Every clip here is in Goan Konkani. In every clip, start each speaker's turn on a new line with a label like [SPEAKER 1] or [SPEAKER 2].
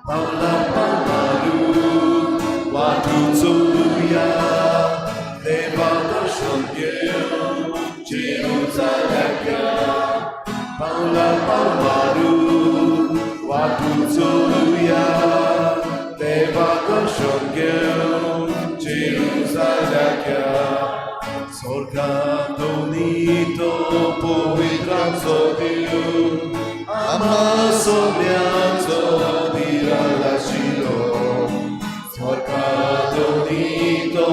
[SPEAKER 1] पावला पावलारू वाटू चलुया देवा दर्शन घेवन जेरुजाल्याक या. पावला पावलारू वाटू चलुया देवा दर्शन घेवन जेरुजाल्याक या. स्वर्गांत तो पवित्रांचो देव आम्हा सगळ्यांचो निराळ आशिल्लो. स्वर्गांत तो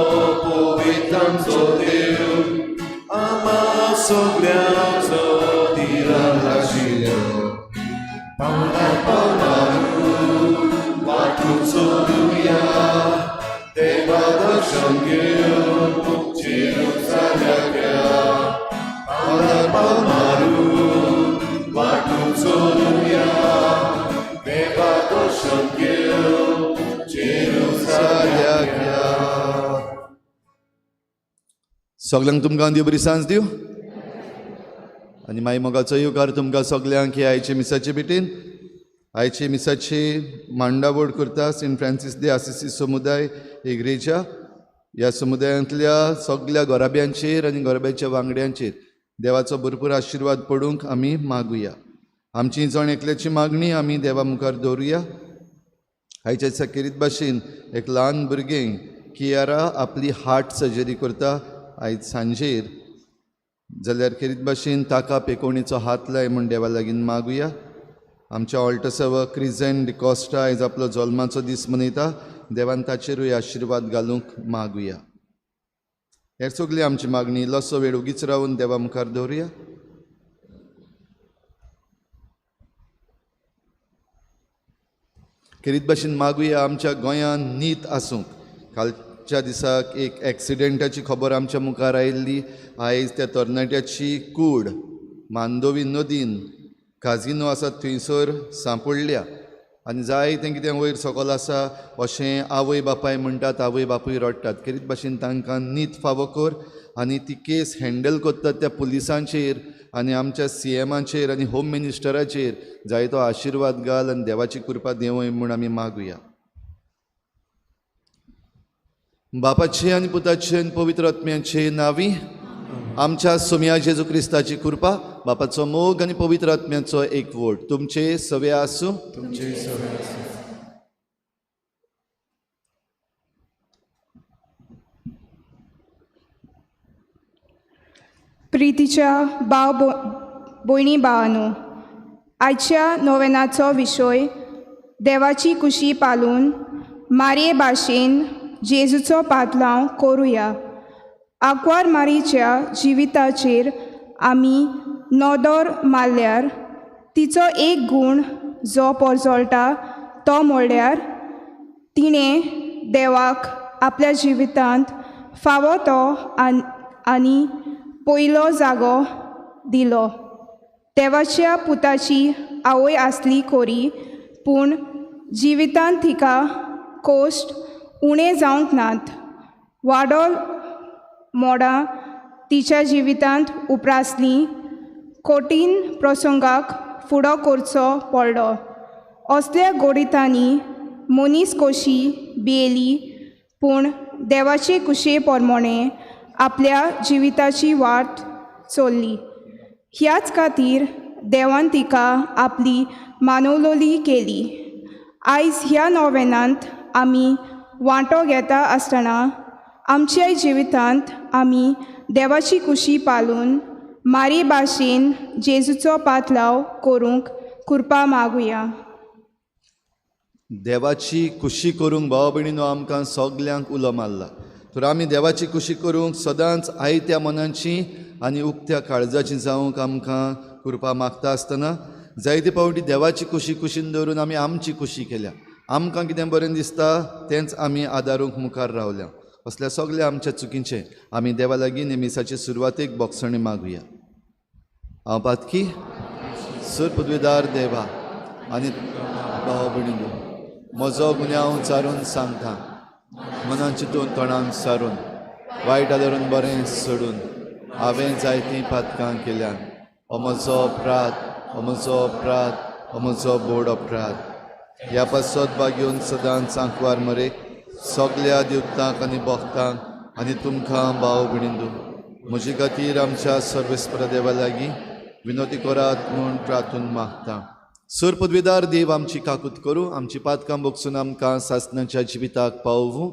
[SPEAKER 1] पवित्रांचो देव आम्हा सगळ्यांचो निराळ आशिल्लो. पावला पावलारू वाटू चलुया देवा दर्शन घेवन जेरुजाल्याक या. पावला पावलारू वाटू चलुया देवा दर्शन घेवन जेरुजाल्याक या.
[SPEAKER 2] सगल्यांक तुमकां देव बरी सांज दिवं आनी मागीर मोगाचो येवकार तुमकां सगल्यांक हे आयचे मिसाचे भेटेन. आयचे मिसाची मांडावळ करता सेंट फ्रांसीस दे आसिसी समुदाय इग्रेजा. ह्या समुदायांतल्या सगल्या घराब्यांचेर आनी घराब्याच्या वांगड्यांचेर देवाचो भरपूर आशिर्वाद पडूंक आमी मागुया. आमची जण एकल्याची मागणी आमी देवा मुखार दवरुया. आयच्या दिसा खेरीत भाशेन एक ल्हान भुरगें कियारा आपली हार्ट सर्जरी करता आयज सांजेर, जाल्यार खेरीत भाशेन ताका पेकोवणेचो हात लाय म्हूण देवा लागीं मागुया. आमच्या ऑल्टसव क्रिजन डिकॉस्टा आयज आपलो जल्माचो दीस मनयता, देवान ताचेरूय आशिर्वाद घालूंक मागुया. हेर सगली आमची मागणी इल्लोसो वेळ उगीच रावन देवा मुखार दवरुया. खेरीत भाशेन मागुया आमच्या गोंयांत नीत आसूंक. कालच्या दिसाक एक एक्सिडेंटाची खबर आमच्या मुखार आयिल्ली. आयज त्या तरणाट्याची कूड मांडोवी नदीन काजिनो आसा थंयसर सांपडल्या आनी जायतें कितें वयर सकयल आसा अशें आवय बापाय म्हणटात, आवय बापूय रडटात. खेरीत भाशेन तांकां नीत फावो कर आनी ती केस हँडल करतात त्या पुलिसांचेर आनी आमच्या सी एमाचेर आनी होम मिनिस्टराचेर जायतो आशिर्वाद घाल आनी देवाची कृपा देंवय म्हूण आमी मागुया. बापाचे आनी पुताचे आनी पवित्र आत्म्याचे नांवी आमच्या सोम्या जेजू क्रिस्ताची कृपा, बापाचो मोग आनी पवित्र आत्म्याचो एकवट तुमचे सवे आसूं.
[SPEAKER 3] तुमचे सवे आसूं.
[SPEAKER 4] प्रितीच्या भाव भयणी भावानो, आयच्या नोवेनाचो विशय देवाची कुशी पालून मारये भाशेन जेजूचो पातलांव करुया. आंकवार मारीच्या जिविताचेर आमी नदर मारल्यार तिचो एक गूण जो पोरजोळटा तो म्हणल्यार तिणें देवाक आपल्या जिवितांत फावो तो आनी पयलो जागो दिलो. देवाच्या पुताची आवय आसली कोरी, पूण जिवितांत तिका कोश्ट उणें जावंक नात. वाडोल मोडां तिच्या जिवितांत उप्रासलीं, कठीण प्रसंगाक फुडो करचो पडलो. असल्या गोडितांनी मनीस कशी भियेली, पूण देवाचे कुशे प्रमाणें आपल्या जिविताची वाट चल्ली. ह्याच खातीर देवान तिका आपली मानवलोली केली. आयज ह्या नोवेनांत आमी वांटो घेता आसतना आमच्या जिवितांत आमी देवाची कुशी पालून मारी भाशेन जेजूचो पातलाव करूंक कृपा मागुया.
[SPEAKER 2] देवाची कुशी करूंक भाव भयणीनो आमकां सगल्यांक उलो मारला. तर आमी देवाची कुशी करूंक सदांच आयत्या मनाची आनी उक्त्या काळजाची जावंक आमकां कृपा मागता आसतना जायते फावटी देवाची कुशी कुशीन दवरून आमी आमची कुशी केल्या. आमकां कितें बरें दिसता तेंच आमी आदारूंक मुखार रावल्या. असल्या सगल्या आमच्या चुकींचें आमी देवा लागीं नेमिसाचे सुरवातेक बोगसणी मागुया. हांव पातकी सर पदवीदार देवा आनी भाव भयणीनो म्हजो गुन्यांव चारून सांगता, मनान चिंतून तोंडान सारून वायट आदरून बरें सोडून हांवें जायतीं पातकां केल्यान. हो म्हजो अपराध, हो म्हजो अपराध, हो म्हजो बोड अपराध. ह्या पासत बागेवन सदांच आंकवार मरे सगल्या देवतांक आनी भक्तांक आनी तुमकां भाव भयणींदू म्हजे खातीर आमच्या सर्वेस्पर देवा लागीं विनोती करात म्हूण प्रार्थून मागता. सर पदवेदार देव आमची काकूत करूं, आमची पातकां भोगसून आमकां सासणाच्या जिविताक पावोवं.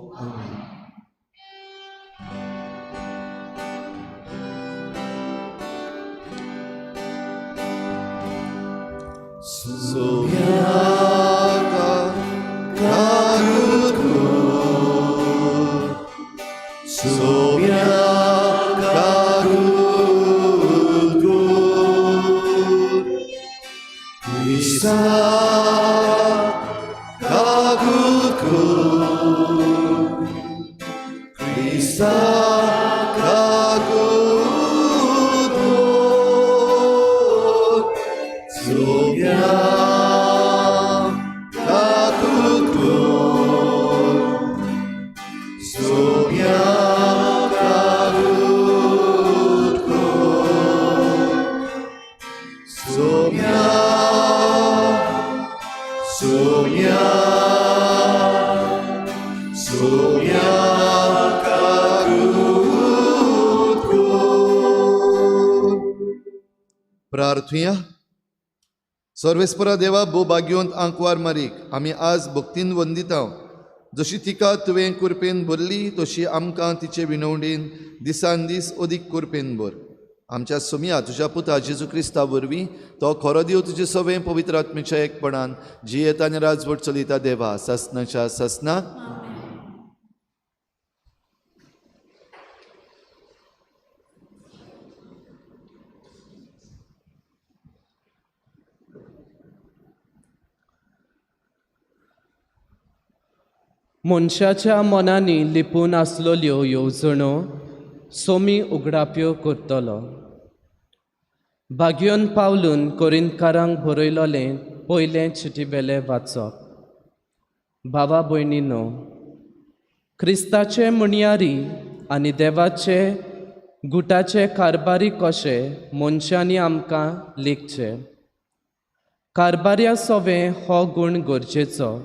[SPEAKER 2] प्रार्थुया. सर्वेस्परा देवा भो भाग्योंत आंकवार मारीक आमी आज भक्तीन वंदिता. जशी तिका तुवें कुरपेन भरली तशी आमकां तिचे विनवणीन दिसान दीस अदीक कुरपेन भर. आमच्या सोमया तुज्या पुता जेजू क्रिस्ता वरवीं तो खरो देव तुजे सवें पवित्र आत्मेच्या एकपणान जियेता आनी राजवट चलयता देवा सासनाच्या सासना.
[SPEAKER 3] मनशाच्या मनांनी लिपून आसलेल्यो येवजण्यो सोमी उगडाप्यो करतलो. भाग्योन पावलून कोरिंतकारांक बरयलोलें पयलें चिटीवेलें वाचप. भावा भयणीनो, क्रिस्ताचे म्हणयारी आनी देवाचे गुटाचे कारबारी कशे मनशांनी आमकां लेखचे. कारबार्या सोवें हो गूण गरजेचो.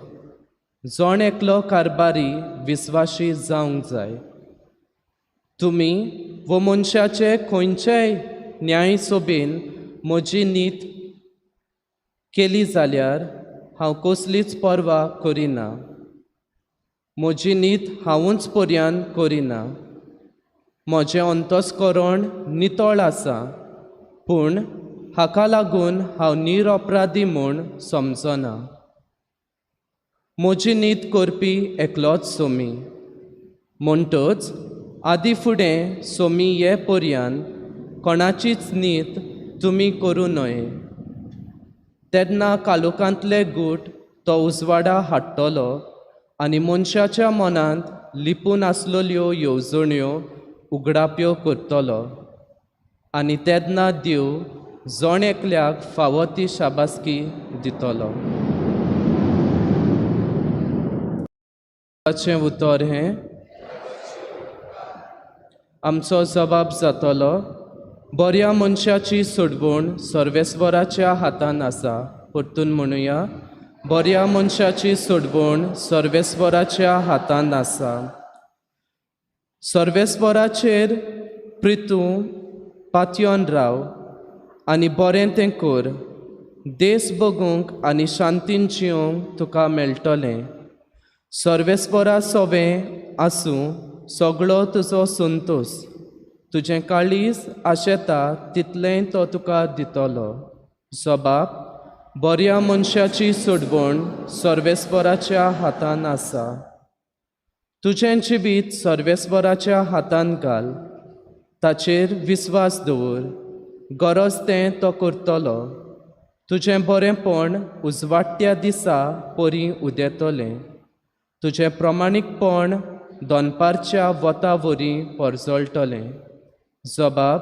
[SPEAKER 3] जण एकलो कारबारी विस्वाशी जावंक जाय. तुमी वो मनशाचे खंयचेय न्याय सोबेन म्हजी नीत केली जाल्यार हांव कसलीच पर्वा करिना. म्हजी नीत हांवूच पर्यान करिना. म्हजें अंतस्करण नितळ आसा, पूण हाका लागून हांव निरपराधी म्हूण समजना. म्हजी नीत करपी एकलोच सोमी. म्हणटच आदी फुडें सोमी ये पर्यान कोणाचीच नीत तुमी करूं नये. तेन्ना कालोकांतले गूट तो उजवाडा हाडटलो आनी मनशाच्या मनांत लिपून आसलेल्यो येवजण्यो उगडाप्यो करतलो. आनी तेन्ना देव जण एकल्याक फावो ती शाबासकी दितलो. उतर हें आमचो जबाब जातलो. बऱ्या मनशाची सोडवण सर्वेस्वराच्या हातान आसा. परतून म्हणुया, बऱ्या मनशाची सोडवण सर्वेस्वराच्या हातान आसा. सर्वेस्वराचेर प्रितू पातयोन राव आनी बरें तें कर. देश बगूंक आनी शांतीन जियोंक तुका मेळटलें. सर्वेस्वरा सोवें आसूं सगळो तुजो संतोश. तुजें काळीज आशेता तितलेंय तो तुका दितलो. जबाब बऱ्या मनशाची सोडवण सर्वेस्वराच्या हातान आसा. तुजें जिवीत सर्वेस्वराच्या हातान घाल. ताचेर विस्वास दवर. गरज तें तो करतलो. तुजें बरेंपण उजवाडट्या दिसा परी उदेतलें. तुजें प्रमाणीकपण दनपारच्या वता वरी परजळटलें. जबाब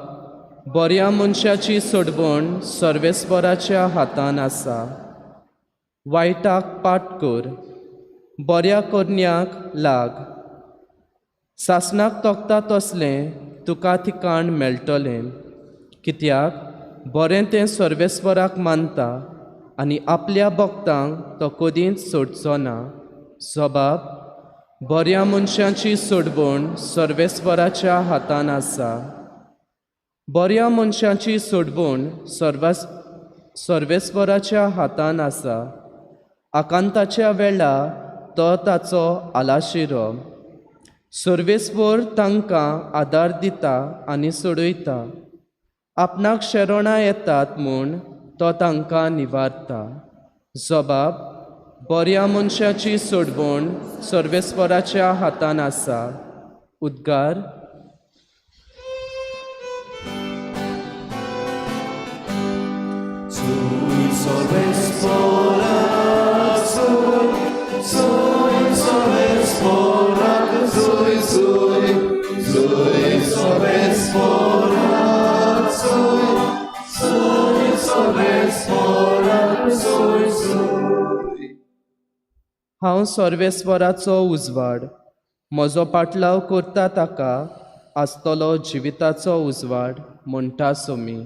[SPEAKER 3] बऱ्या मनशाची सोडवण सर्वेस्वराच्या हातान आसा. वायटाक पाट कर, बऱ्या करण्याक लाग. सासणाक तोखता तसलें तुका ठिकाण मेळटलें. कित्याक बरें तें सर्वेस्वराक मानता आनी आपल्या भक्तांक तो कदींच सोडचो ना. जबाब बऱ्या मनशांची सोडवण सर्वेस्वराच्या हातान आसा. बऱ्या मनशांची सोडवण सर्वेस्वराच्या हातान आसा. आकांताच्या वेळा तो ताचो आलाशिरो. सर्वेस्वर तांकां आदार दिता आनी सोडयता. आपणाक शरणां येतात म्हूण तो तांकां निवारता. जबाब बऱ्या मनशाची सोडवण सर्वेस्वराच्या हातान आसा. उद्गार. हांव सर्वेस्वराचो उजवाड. म्हजो पाटलाव करता ताका आसतलो जिविताचो उजवाड म्हणटा सोमी.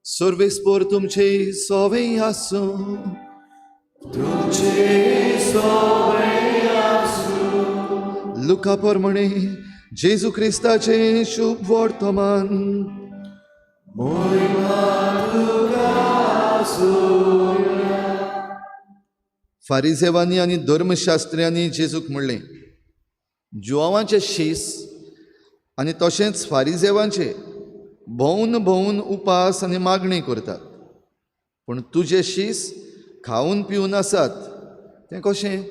[SPEAKER 2] सर्वेस्पर तुमचे सोवे आसूं.
[SPEAKER 1] तुमचे सोवे आसूं.
[SPEAKER 2] लुका प्रमाणे जेजू क्रिस्ताचें शुभ वर्तमान. फारिजेवांनी आनी धर्मशास्त्र्यांनी जेजूक म्हणलें, जुवांवाचे शीस आनी तशेंच फारिजेवांचे भोवन भोवन उपास आनी मागणी करतात, पूण तुजे शीस खावन पिवन आसात तें कशें?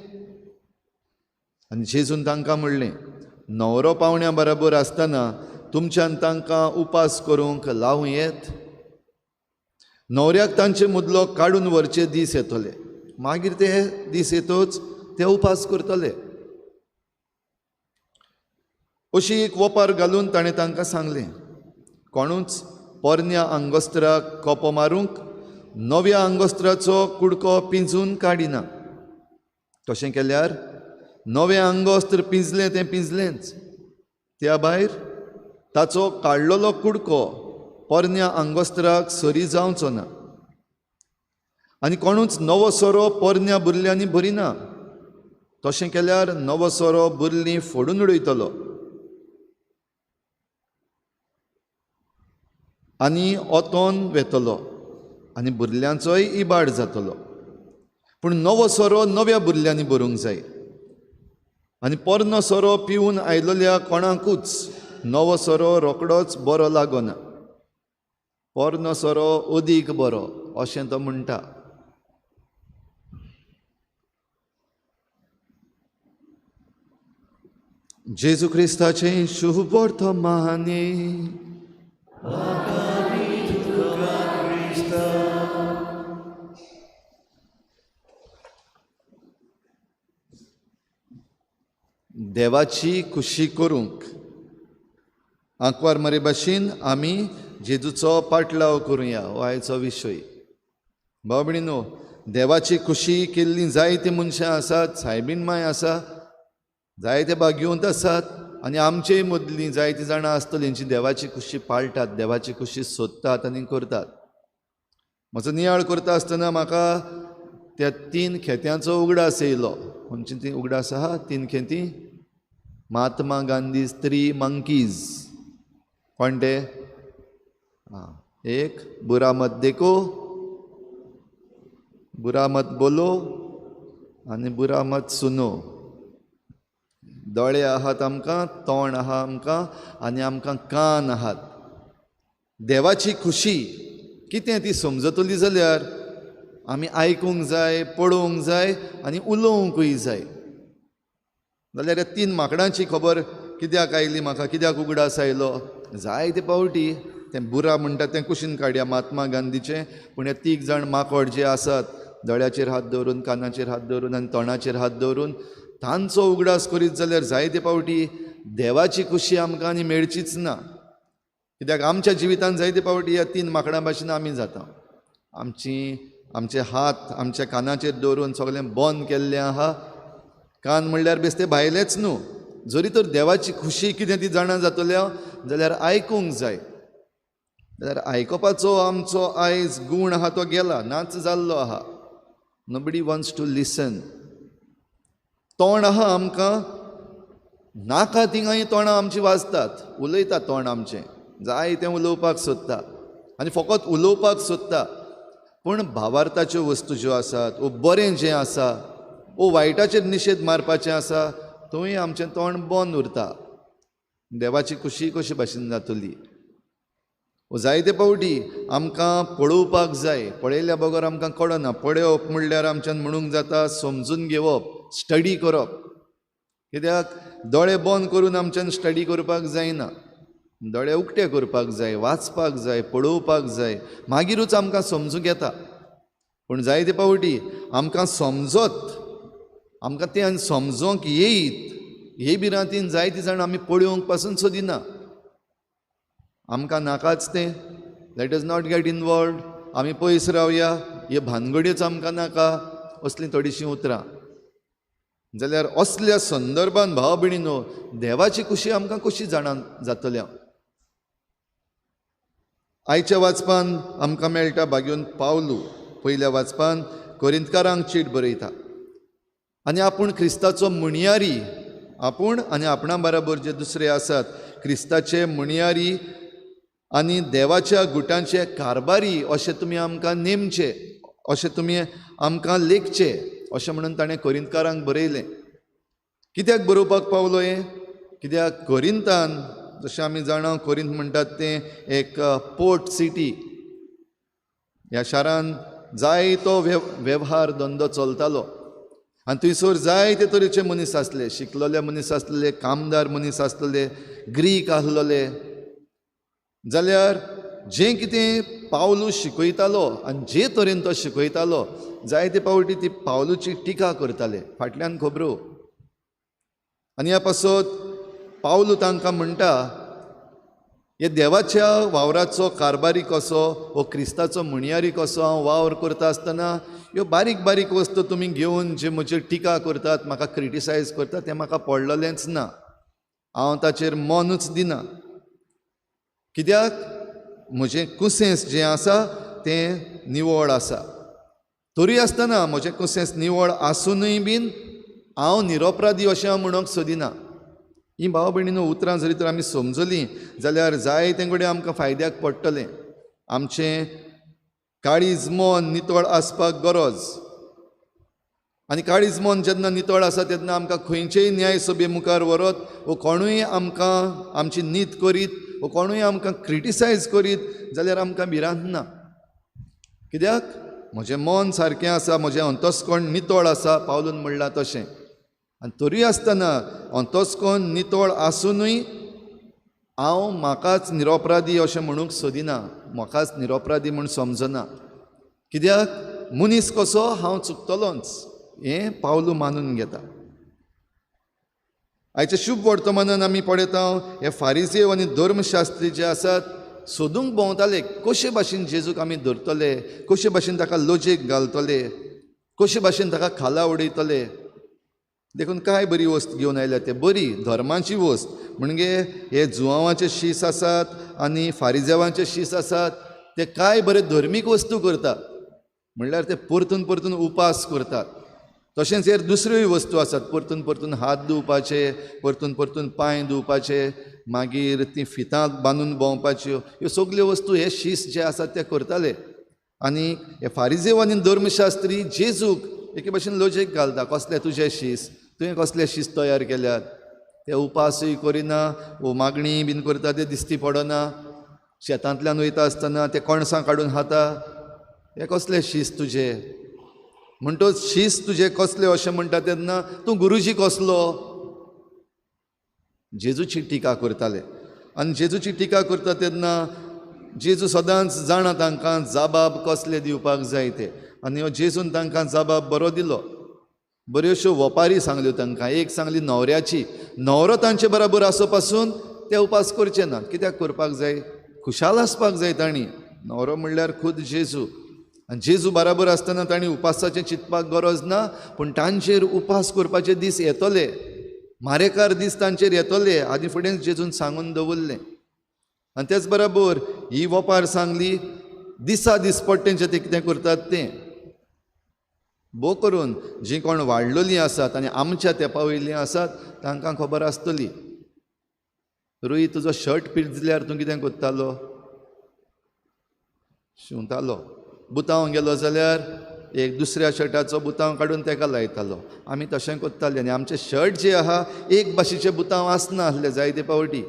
[SPEAKER 2] आनी जेजून तांकां म्हणलें, न्हवरो पावण्या बराबर आसतना तुमच्यान तांकां उपास करूंक लावं येत? न्हवऱ्याक तांचे मुदलो काडून व्हरचे दीस येतले, मागीर ते दीस येतच ते उपास करतले. अशी एक वोपार घालून ताणें तांकां सांगलें, कोणूच पोरन्या आंगोस्त्राक कोपो मारूंक नव्या आंगोस्त्राचो कुडको पिंजून काडिना. तशें केल्यार नवें आंगोस्त्र पिंजलें तें पिंजलेंच, त्या भायर ताचो काडलेलो कुडको पोरन्या आंगोस्त्राक सरी जावचो ना. आनी कोणूच नवो सोरो पोरन्या बुरल्यांनी भरिना, तशें केल्यार नवो सोरो बुरलीं फोडून उडयतलो आनी ओतोन वेतलो आनी बुरल्यांचोय इबाड जातलो. पूण नवो सोरो नव्या बुरल्यांनी भरूंक जाय. आनी पोरनो सोरो पिवन आयलोल्या कोणाकूच नवो सोरो रोकडोच बरो लागना. पोरनो सोरो अदीक बरो अशें तो म्हणटा. जेजू क्रिस्ताचें शुभ वर्तमाने. देवाची खुशी करूंक आंकवार मरे भाशेन आमी जेजूचो पाटलाव करुया हो आयचो विशय. भाव भयणीनो, देवाची खुशी केल्ली जायतीं मनशां आसात, सायबीण माय आसा, जायते भाग्यवंत आसात आनी आमचे मदलीं जायतीं जाणां आसतलीं जी देवाची खुशी पाळटात, देवाची खुशी सोदतात आनी करतात. म्हजो नियाळ करता आसतना म्हाका त्या तीन खेत्यांचो उगडास येयलो. खंयची ती उगडास आहा? तीन खेतीं. Mahatma Gandhi three monkeys. कोण ते? एक, बुरा मत देखो, बुरा मत बोलो आनी बुरा मत सुनो. दोळे आहात आमकां, तोंड आहा आमकां आनी आमकां कान आहात. देवाची खुशी कितें ती समजतली जाल्यार आमी आयकूंक जाय, पळोवंक जाय आनी उलोवंकूय जाय. जाल्यार ह्या तीन माकडांची खबर कित्याक आयली म्हाका, कित्याक उगडास आयलो? जायते पावटी तें बुरा म्हणटा तें कुशीन काडया महात्मा गांधीचें, पूण हे तीग जाण माकोड जे आसात दोळ्याचेर हात दवरून, कानाचेर हात दवरून आनी तोंडाचेर हात दवरून तांचो उगडास करीत जाल्यार जायते पावटी देवाची खुशी आमकां आनी मेळचीच ना. कित्याक आमच्या जिवितांत जायते फावटी ह्या 3 माकडां भाशेन आमी जाता. आमचे हात आमच्या कानाचेर दवरून सगळें बंद केल्लें आहा. कान म्हणल्यार बेस्ते भायलेच न्हू, जरी तर देवाची खुशी कितें ती जाणा जातल्या जाल्यार आयकूंक जाय. जाल्यार आयकुपाचो आमचो आयज गूण आहा तो गेला, नाच जाल्लो आहा. Nobody wants to listen. तोंड आहा आमकां नाका थिंगाय तोंडां आमची वाजतात, उलयता तोंड आमचें, जाय तें उलोवपाक सोदता आनी फकत उलोवपाक सोदता. पूण भावार्थाच्यो वस्तू ज्यो आसात वो बरें जें आसा वो वायटाचेर निशेध मारपाचें आसा थंय आमचें तोंड बंद उरता. देवाची खुशी कशे भाशेन जातली? जायते फावटी आमकां पळोवपाक जाय, पळयल्या बगर आमकां कळना. पळोवप म्हणल्यार आमच्यान म्हणूंक जाता समजून घेवप, स्टडी करप. कित्याक दोळे बंद करून आमच्यान स्टडी करपाक जायना, दोळे उक्ते करपाक जाय, वाचपाक जाय, पळोवपाक जाय, मागीरूच आमकां समजूंक येता. पूण जायते फावटी आमकां समजत, आमकां तें समजोंक येयत हे भिरांतीन जायते जाण आमी पळोवंक पासून सोदिना. आमकां नाकाच तें, let us not get involved, आमी पयस रावया, हे भानगड्योच आमकां नाका, असलीं थोडीशीं उतरां. जाल्यार असल्या संदर्भान भाव भयणीनो देवाची खुशी आमकां कशी जाणा जातल्या? आयच्या वाचपान आमकां मेळटा भाग्योन पावलू पयल्या वाचपान कोरिंतकारांक चीट बरयता आनी आपूण क्रिस्ताचो म्हणयारी, आपूण आनी आपणा बराबर जे दुसरे आसात क्रिस्ताचे म्हणयारी आनी देवाच्या गुटांचे कारभारी अशें तुमी आमकां नेमचे, अशें तुमी आमकां लेखचे अशें म्हणून ताणें कोरिंतकारांक बरयलें. कित्याक बरोवपाक पावलो हें? कित्याक कोरिंतान, जशें आमी जाणा कोरिंत म्हणटात तें एक पोर्ट सिटी, ह्या शारान जायतो वेव्हार धंदो चलतालो आनी थंयसर जायते तरेचे मनीस आसले, शिकलेले मनीस आसलेले, कामदार मनीस आसलेले, ग्रीक आसलेले. जाल्यार जें कितें पावलू शिकयतालो आनी जे तरेन तो शिकयतालो जायते फावटी ती पावलूची टिका करताले, फाटल्यान खबरो. आनी ह्या पासत पावलू तांकां म्हणटा, हे देवाच्या वावराचो कारभारी कसो वो क्रिस्ताचो म्हणयारी कसो हांव वावर करता आसतना ह्यो बारीक बारीक वस्तू तुमी घेवन जे म्हजेर टिका करतात, म्हाका क्रिटिसायज करतात, तें म्हाका पडलेलेंच ना, हांव ताचेर मनूच दिना. कित्याक म्हजें कुसेंस जें आसा तें निवळ आसा. तरी आसतना म्हजें कुसेंस निवळ आसुनूय बीन हांव निरपराधी अशें हांव म्हणूंक सोदिना. ही भाव भयणीनो उतरां जरी तर आमी समजलीं जाल्यार जायते कडेन आमकां फायद्याक पडटलें. आमचें काळीज मन नितळ आसपाक गरज, आनी काळीज मन जेन्ना नितळ आसा तेन्ना आमकां खंयचेय न्याय सभे मुखार व्हरत वो कोणूय आमकां आमची नीत करीत वो कोणूय आमकां क्रिटिसायज करीत जाल्यार आमकां भिरांत ना. कित्याक म्हजें मन सारकें आसा, म्हजें अंतस्कर्ण नितळ आसा, पावलून म्हणलां तशें. आनी तरी आसतना अंतस्कर्ण नितळ आसुनूय हांव म्हाकाच निरपराधी अशें म्हणूंक सोदिना, म्हाकाच निरपराधी म्हूण समजना. कित्याक मनीस कसो हांव चुकतलोच हें पावलू मानून घेता. आयच्या शुभ वर्तमानान आमी पळयता हे फारिजेव आनी धर्मशास्त्री जे आसात सोदूंक भोंवताले कशे भाशेन जेजूक आमी धरतले, कशे भाशेन ताका लजेक घालतले, कशे भाशेन ताका खाला उडयतले. देखून काय बरी वस्त घेवन आयल्या ते, बरी धर्माची वस्त म्हणजे हे जुआंवाचे शीस आसात आनी फारिजेवांचे शीस आसात, ते काय बरे धर्मीक वस्तू करतात, म्हणल्यार ते परतून परतून उपास करतात. तशेंच हेर दुसऱ्योय वस्तू आसात, परतून परतून हात धुवपाचे, परतून परतून पांय धुवपाचे, मागीर ती फितां बांदून भोंवपाच्यो, ह्यो सगल्यो वस्तू हे शीस जे आसात ते करताले. आनी हे फारिजेव आनी धर्मशास्त्री जेजूक एके भाशेन लजेक घालता, कसले तुजे शीस, तुवें कसले शीस तयार केल्यात, ते उपासूय करिना वो मागणी बीन करता ते दिसती पडना, शेतांतल्यान वयता आसतना ते कणसां काडून खाता, हे कसले शीस तुजे. म्हणटच शीस तुजे कसले अशें म्हणटा तेन्ना तूं गुरुजी कसलो, जेजूची टिका करताले. आनी जेजूची टिका करता तेन्ना जेजू सदांच जाणा तांकां जाबाब कसले दिवपाक जाय ते, आनी हो जेजून तांकां जाबाब बरो दिलो. बऱ्योश्यो वपारी सांगल्यो तांकां, एक सांगली न्हवऱ्याची, न्हवरो तांचे बराबर आसो पासून ते उपास करचे ना. कित्याक करपाक जाय? खुशाल आसपाक जाय तांणी. न्हवरो म्हणल्यार खुद जेजू, आनी जेजू बराबर आसतना तांणी उपासाचें चिंतपाक गरज ना, पूण तांचेर उपास करपाचे दीस येतले, मारेकार दीस तांचेर येतले, आदी फुडेंच जेजून सांगून दवरलें. आनी तेच बराबर ही वोपार सांगली दिसा दिसपट्टें जें ते कितें करतात तें भोव करून जीं कोण वाडलेलीं आसात आनी आमच्या तेंपा वयलीं आसात तांकां खबर आसतली. रुई, तुजो शर्ट पिजल्यार तूं कितें करतालो? शिंवतालो. बुतांव गेलो जाल्यार एक दुसऱ्या शर्टाचो बुतांव काडून तेका लायतालो. आमी तशें करताले आनी आमचे शर्ट जे आहा एक भाशेचे बुतांव आसना आसले जायते पावटी,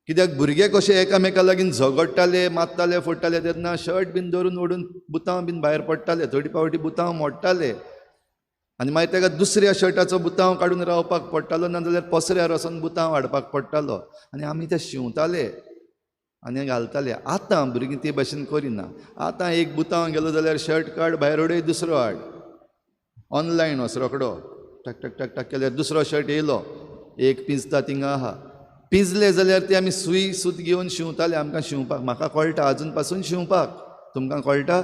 [SPEAKER 2] कित्याक भुरगे कशे एकामेका लागीं झगडटाले, मारताले, फोडटाले तेन्ना शर्ट बीन धरून ओडून बुतांव बीन भायर पडटाले, थोडी पावटी बुतांव मोडटाले आनी मागीर तेका दुसऱ्या शर्टाचो बुतांव काडून रावपाक पडटालो, ना जाल्यार पसऱ्यार वचून बुतांव हाडपाक पडटालो आनी आमी ते शिंवताले आनी घालताले. आतां भुरगीं ते भाशेन करिना. आतां एक बुतांव गेलो जाल्यार शर्ट काड भायर उडय, दुसरो हाड, ऑनलायन वच रोकडो, टक टक टक टक केल्यार दुसरो शर्ट येयलो, एक पिंजता थिंगा आहा. पिंजले जाल्यार ते आमी सुई सूत घेवन शिंवताले. आमकां शिंवपाक म्हाका कळटा आजून पासून शिंवपाक, तुमकां कळटा?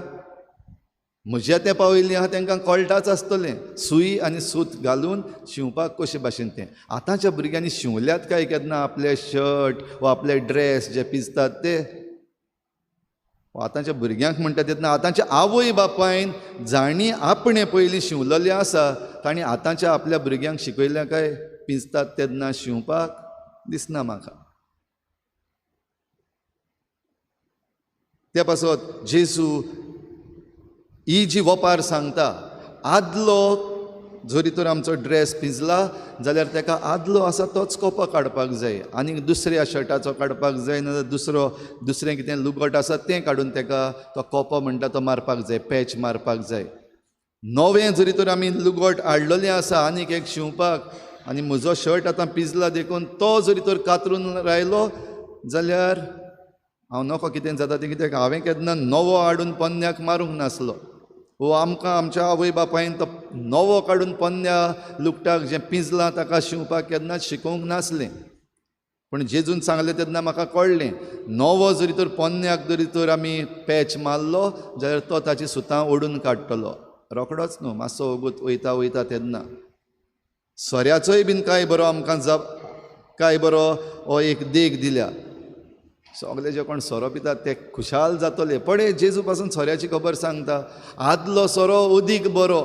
[SPEAKER 2] म्हज्या तेंपा वयलीं आहा तांकां कळटाच आसतलें सुई आनी सूत घालून शिंवपाक कशे भाशेन तें. आतांच्या भुरग्यांनी शिंवल्यात काय केन्ना आपले शर्ट वा आपले ड्रेस जे पिजतात ते? आतांच्या भुरग्यांक म्हणटा तेन्ना आतांच्या आवय बापायन जांणी आपणें पयलीं शिंवलेलें आसा तांणी आतांच्या आपल्या भुरग्यांक शिकयलें काय पिजतात तेन्ना शिंवपाक? दिसना म्हाका. त्या पासत जेजू ही जी वपार सांगता, आदलो जरी तर आमचो ड्रेस पिंजला जाल्यार तेका आदलो आसा तोच कोपो काडपाक जाय, आनी दुसऱ्या शर्टाचो काडपाक जाय, ना जाल्यार दुसरो दुसरें कितें लुगट आसा तें काडून तेका तो कोपो म्हणटा तो मारपाक जाय, पॅच मारपाक जाय. नवें जरी तर आमी लुगट हाडलेलें आसा आनीक एक शिंवपाक आनी म्हजो शर्ट आतां पिजला देखून तो जरी तर कातरून रायलो जाल्यार हांव नको कितें जाता तें, कित्याक हांवें केन्ना नवो हाडून पोन्न्याक मारूंक नासलो. वो आमकां आमच्या आवय बापायन तो नवो काडून पोन्न्या लुगटाक जें पिंजलां ताका शिंवपाक केन्नाच शिकोवंक नासलें. पूण जेजून सांगलें तेन्ना म्हाका कळ्ळें, नवो जरी तर पोन्न्याक जरी तर आमी पॅच मारलो जाल्यार तो ताची सुतां ओडून काडटलो, रोकडोच न्हू, मातसो वगत वयता वयता तेन्ना. सोऱ्याचोय बीन कांय बरो आमकां कांय बरो हो एक देख दिल्या. सगळे जे कोण सोरो पितात ते खुशाल जातले, पळय जेजू पासून सोऱ्याची खबर सांगता, आदलो सोरो अदीक बरो.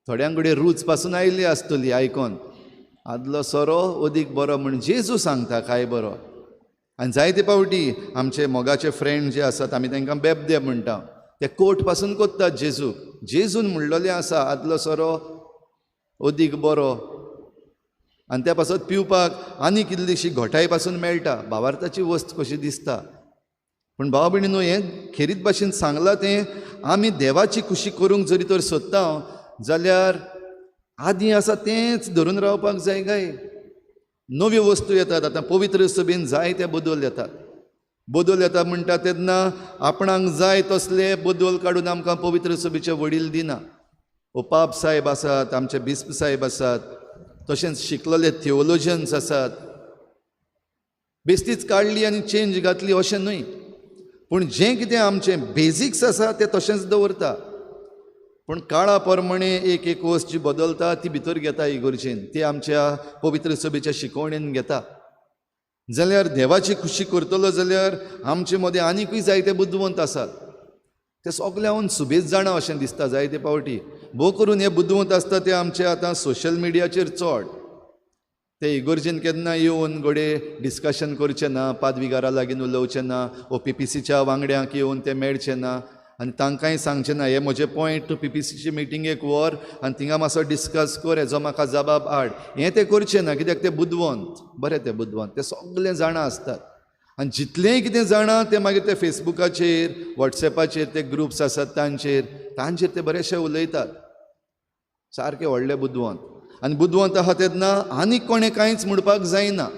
[SPEAKER 2] थोड्यां कडेन रूच पासून आयली आसतली आयकोन, आदलो सोरो अदीक बरो म्हण जेजू सांगता काय बरो. आनी जायते पावटी आमचे मोगाचे फ्रेंड जे आसात आमी तांकां बेबदे म्हणटा, ते कोट पासून कोत्तात जेजूक. जेजून म्हणलेलें आसा आदलो सोरो अदीक बरो, आनी त्या पासत पिवपाक आनीक इल्लीशी घोटाय पासून मेळटा, भावार्थाची वस्त कशी दिसता. पूण भाव भयणीनो, हें खेरीत भाशेन सांगलां तें आमी देवाची खुशी करूंक जरी तर सोदता जाल्यार आदीं आसा तेंच धरून रावपाक जाय काय? नव्यो वस्तू येतात आतां पवित्र सभेन जायते बदल येतात. बदल येता म्हणटा तेन्ना आपणाक जाय तसले बदल काडून आमकां पवित्र सभेचे वडील दिना. ओ पाप साहेब आसात, आमचे बिस्प साहेब आसात, तशेंच शिकलेले थियोलॉजियन्स आसात. बेस्तीच काडली आनी चेंज घातली अशें न्हय, पूण जें कितें आमचें बेजिक्स आसा तें तशेंच दवरता. पूण काळा प्रमाणे एक एक वस्त जी बदलता ती भितर घेता इगर्जेन, ती आमच्या पवित्र सभेच्या शिकवणेन घेता. जाल्यार देवाची खुशी करतलो जाल्यार आमचे मदें आनिकूय जायते बुदवंत आसात, ते सगळे हांव सुबेज जाणा अशें दिसता जायते पावटी. भोव करून हे बुदवंत आसता ते आमचे आतां सोशल मिडियाचेर चड, ते इगर्जेन केन्ना येवन घडये डिस्कशन करचें ना, पादविगारा लागीं उलोवचें ना, ओ पी पी सीच्या वांगड्यांक येवन ते मेळचें ना आनी तांकांय सांगचें ना हे म्हजे पॉयंट तूं पी पी सीचे मिटिंगेक व्हर आनी थिंगा मातसो डिस्कस कर, हेजो म्हाका जबाब हाड. हें ते करचें ना, कित्याक ते बुदवंत, बरें ते बुदवंत, ते सगळे जाणा आसतात आनी जितलेंय कितें जाणा तें मागीर ते फेसबुकाचेर वॉट्सॅपाचेर ते ग्रुप्स आसात तांचेर तांचेर ते बरेचशे उलयतात. सारके व्हडले बुदवंत, आनी बुदवंत आहा तेन्ना आनीक कोणें कांयच म्हणपाक जायना.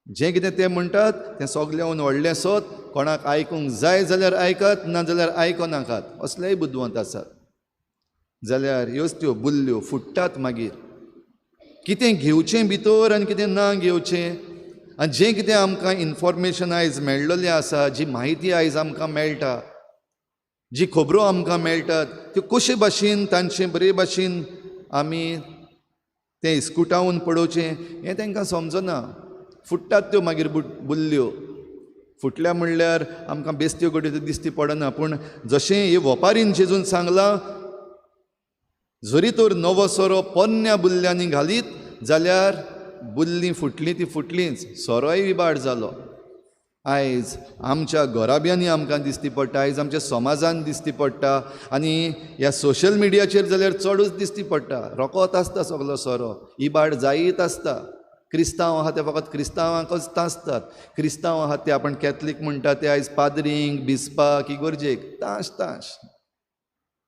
[SPEAKER 2] जें कितें ते म्हणटात तें सगळें व्हडलें सत, कोणाक आयकूंक जाय जाल्यार आयकात, ना जाल्यार आयको नाकात, असलेय बुदवंत आसात. जाल्यार ह्योच त्यो बुल्ल्यो फुट्टात मागीर, कितें घेवचें भितर आनी कितें ना घेवचें. आनी जें कितें आमकां इन्फॉर्मेशन आयज मेळ्ळलें आसा, जी म्हायती आयज आमकां मेळटा, जी खबरो आमकां मेळटात, त्यो कशे भाशेन तांचे बरे भाशेन आमी तें इस्कुटावन पळोवचें हें तांकां समजना. फुट्टात त्यो मागीर बुल्ल्यो. फुटल्या म्हणल्यार आमकां बेस्त्यो घडयो त्यो दिसती पडना. पूण जशें हे वपारीन जेजून सांगलां, जरी तर नवो सोरो पोन्न्या बुल्ल्यांनी घालीत जाल्यार बुल्ली फुटली ती फुटलीच, सोरोय इबाड जालो. आयज आमच्या घराब्यांनी आमकां दिसती पडटा, आयज आमच्या समाजान दिसती पडटा, आनी ह्या सोशल मिडियाचेर जाल्यार चडूच दिसती पडटा. रोकोत आसता सगलो सोरो, इबाड जायत आसता. क्रिस्तांव आहा ते फकत क्रिस्तांवांकच तासतात, क्रिस्तांव आहा ते आपण कॅथलीक म्हणटा ते आयज पाद्रींक, बिस्पाक, इगोर्जेक ताश ताश.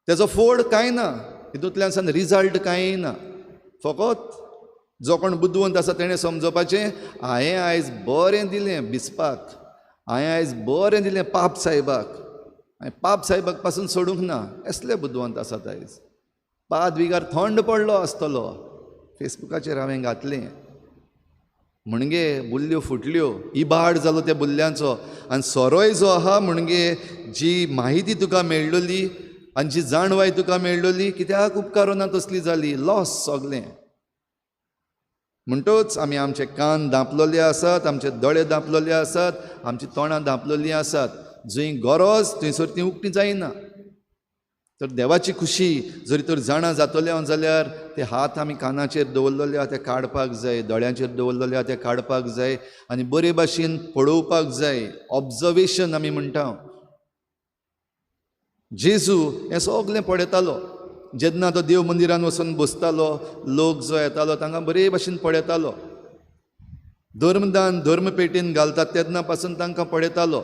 [SPEAKER 2] तेजो फोड कांय ना, हितूंतल्यान सान रिजल्ट कांय ना. फकत जो कोण बुदवंत आसा तेणें समजपाचें, हांवें आयज बरें दिलें बिस्पाक, हांवें आयज बरें दिलें पाप साहेबाक, हांवें पाप साहेबाक पासून सोडूंक ना. असले बुदवंत आसात आयज. पाद विगार थंड पडलो आसतलो, फेसबुकाचेर हांवें घातलें म्हणगे बुल्ल्यो फुटल्यो, इबाड जालो त्या बुल्ल्यांचो. आनी सोरोय जो आहा म्हणगे जी म्हायती तुका मेळ्ळली आनी जी जाणवाय तुका मेळ्ळली कित्याक उपकारना तसली जाली, लॉस सगलें. म्हणटच आमी आमचे कान धांपलेले आसात, आमचे दोळे धांपलेले आसात, आमची तोंडां धांपलेलीं आसात. जंय गरज थंयसर ती उक्ती जायना. तर देवाची खुशी जरी तर जाणा जातले हांव जाल्यार ते हात आमी कानाचेर दवरलेले आहा ते काडपाक जाय, दोळ्यांचेर दवरलेले आहा ते काडपाक जाय, आनी बरे भाशेन पळोवपाक जाय. ऑब्जर्वेशन आमी म्हणटा. जेजू हें सगलें पळयतालो. जेन्ना तो देव मंदिरान वचून बसतालो, लोक जो येतालो तांकां बरे भाशेन पळयतालो. धर्मदान धर्मपेटीन घालतात तेन्ना पासून तांकां पळयतालो.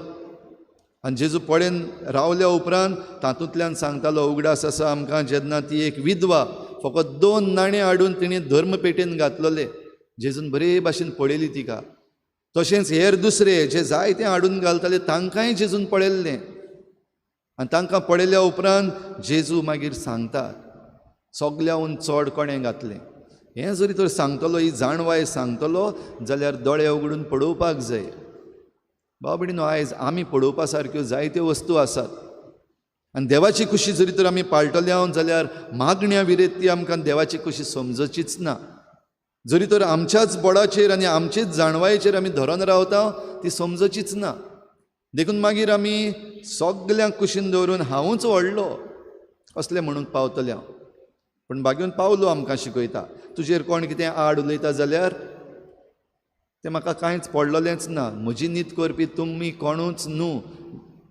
[SPEAKER 2] आनी जेजू पळयन रावल्या उपरांत तातूंतल्यान सांगतालो, उगडास आसा आमकां जेन्ना ती एक विधवा फकत 2 नाणे हाडून तिणें धर्मपेटीन घातलेले, जेजून बरे भाशेन पळयली तिका. तशेंच हेर दुसरे जे जायते हाडून घालताले तांकांय जेजून पळयल्लें. आनी तांकां पळयल्या उपरांत जेजू मागीर सांगता, सगल्याहून चड कोणें घातलें. हें जरी तर सांगतलो, ही जाणवाय सांगतलो जाल्यार दोळे उगडून पळोवपाक जाय. भाव भयणीनो, आयज आमी पळोवपा सारक्यो जायत्यो वस्तू आसात. आनी देवाची खुशी जरी तर आमी पाळटले हांव जाल्यार मागण्या विरेत ती आमकां देवाची खुशी समजचीच ना. जरी तर आमच्याच बोडाचेर आनी आमचेच जाणवायेचेर आमी धरून रावता ती समजचीच ना. देखून मागीर आमी सगल्यांक कुशीन दवरून हांवूच व्हडलो असलें म्हणूंक पावतलें हांव. पूण बागेवन पावलो आमकां शिकयता, तुजेर कोण कितें आड उलयता जाल्यार तें म्हाका कांयच पडलेलेंच ना, म्हजी नीत करपी तुमी कोणूच न्हू.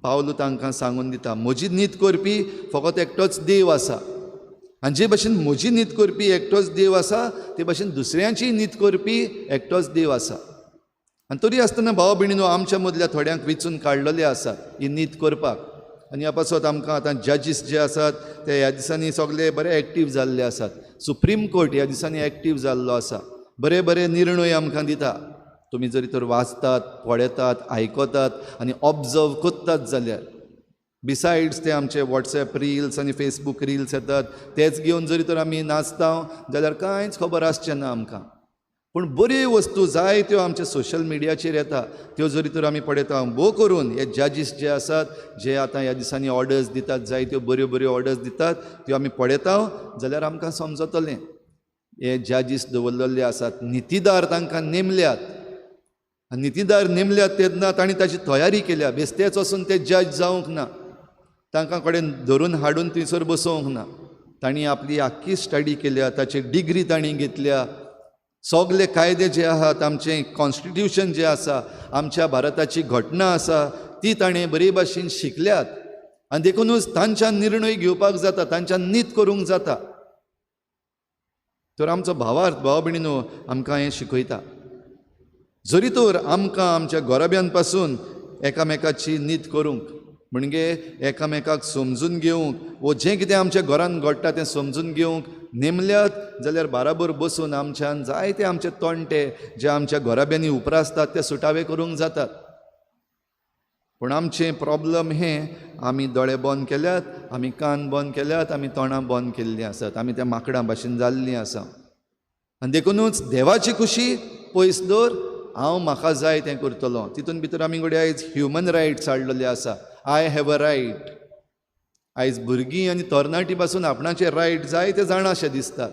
[SPEAKER 2] पावलो तांकां सांगून दिता, म्हजी नीत करपी फकत एकटोच देव आसा. आनी जे भाशेन म्हजी नीत करपी एकटोच देव आसा ते भाशेन दुसऱ्यांचीय नीत करपी एकटोच देव आसा. आनी तरी आसतना भाव भयणीनो, आमच्या मदल्या थोड्यांक वेंचून काडलेले आसात ही नीत करपाक. आनी ह्या पासत आमकां आतां जजीस जे आसात ते ह्या दिसांनी सगळे बरे एक्टीव जाल्ले आसात. सुप्रीम कोर्ट ह्या दिसांनी एक्टीव जाल्लो आसा, बरे बरे निर्णय आमकां दिता. तुमी जरी तर वाचतात, पळयतात, आयकतात आनी ऑब्जर्व करतात जाल्यार, बिसायड्स ते आमचे वॉट्सएप रिल्स आनी फेसबूक रिल्स येतात तेच घेवन जरी तर आमी नाचता जाल्यार कांयच खबर आसचें ना आमकां. पूण बऱ्यो वस्तू जायत्यो आमच्या सोशल मिडियाचेर येता त्यो जरी तर आमी पळयता, भोव करून हे जजीस जे आसात जे आतां ह्या दिसांनी ऑर्डर्स दितात, जायत्यो बऱ्यो बऱ्यो ऑर्डर्स दितात त्यो आमी पळयता जाल्यार आमकां समजतलें हे जजीस दवरलेले आसात, नितीदार तांकां नेमल्यात. आनी नितीदार नेमल्यात तेन्ना तांणी ताची तयारी केल्या. बेस्तेच वचून ते जज जावंक ना, तांकां कडेन धरून हाडून थंयसर बसोवंक ना. तांणी आपली आख्खी स्टडी केल्या, ताची डिग्री तांणी घेतल्या. सगले कायदे जे आहात, आमचें कॉन्स्टिट्यूशन जें आसा, आमच्या भारताची घटना आसा, ती ताणें बरे भाशेन शिकल्यात. आनी देखुनूच तांच्यान निर्णय घेवपाक जाता, तांच्यान नीत करूंक जाता. तर आमचो भावार्थ भाव भयणीनो आमकां हें शिकयता. जरी तर आमकां आमच्या गोराब्यान पासून एकामेकाची नीत करूंक, म्हणजे एकामेकाक समजून घेवंक वो जें कितें आमच्या घरान घडटा तें समजून घेवंक नेमल्यात जाल्यार बाराबर बसून आमच्यान जायते आमचे तोंडे जे आमच्या घराब्यांनी उप्रासतात ते सुटावे करूंक जातात. पूण आमचें प्रॉब्लम हें, आमी दोळे बंद केल्यात, आमी कान बंद केल्यात, आमी तोंडां बंद केल्लीं आसात, आमी त्या माकडां भाशेन जाल्लीं आसा. आनी देखुनूच देवाची खुशी पयस दवर, हांव म्हाका जाय तें करतलो. तितून भितर आमी घडये आयज ह्युमन रायट्स हाडलेले आसा. I have a right. आयज भुरगीं आनी तरणाटी पासून आपणाचे रायट जाय ते जाणा अशें दिसतात.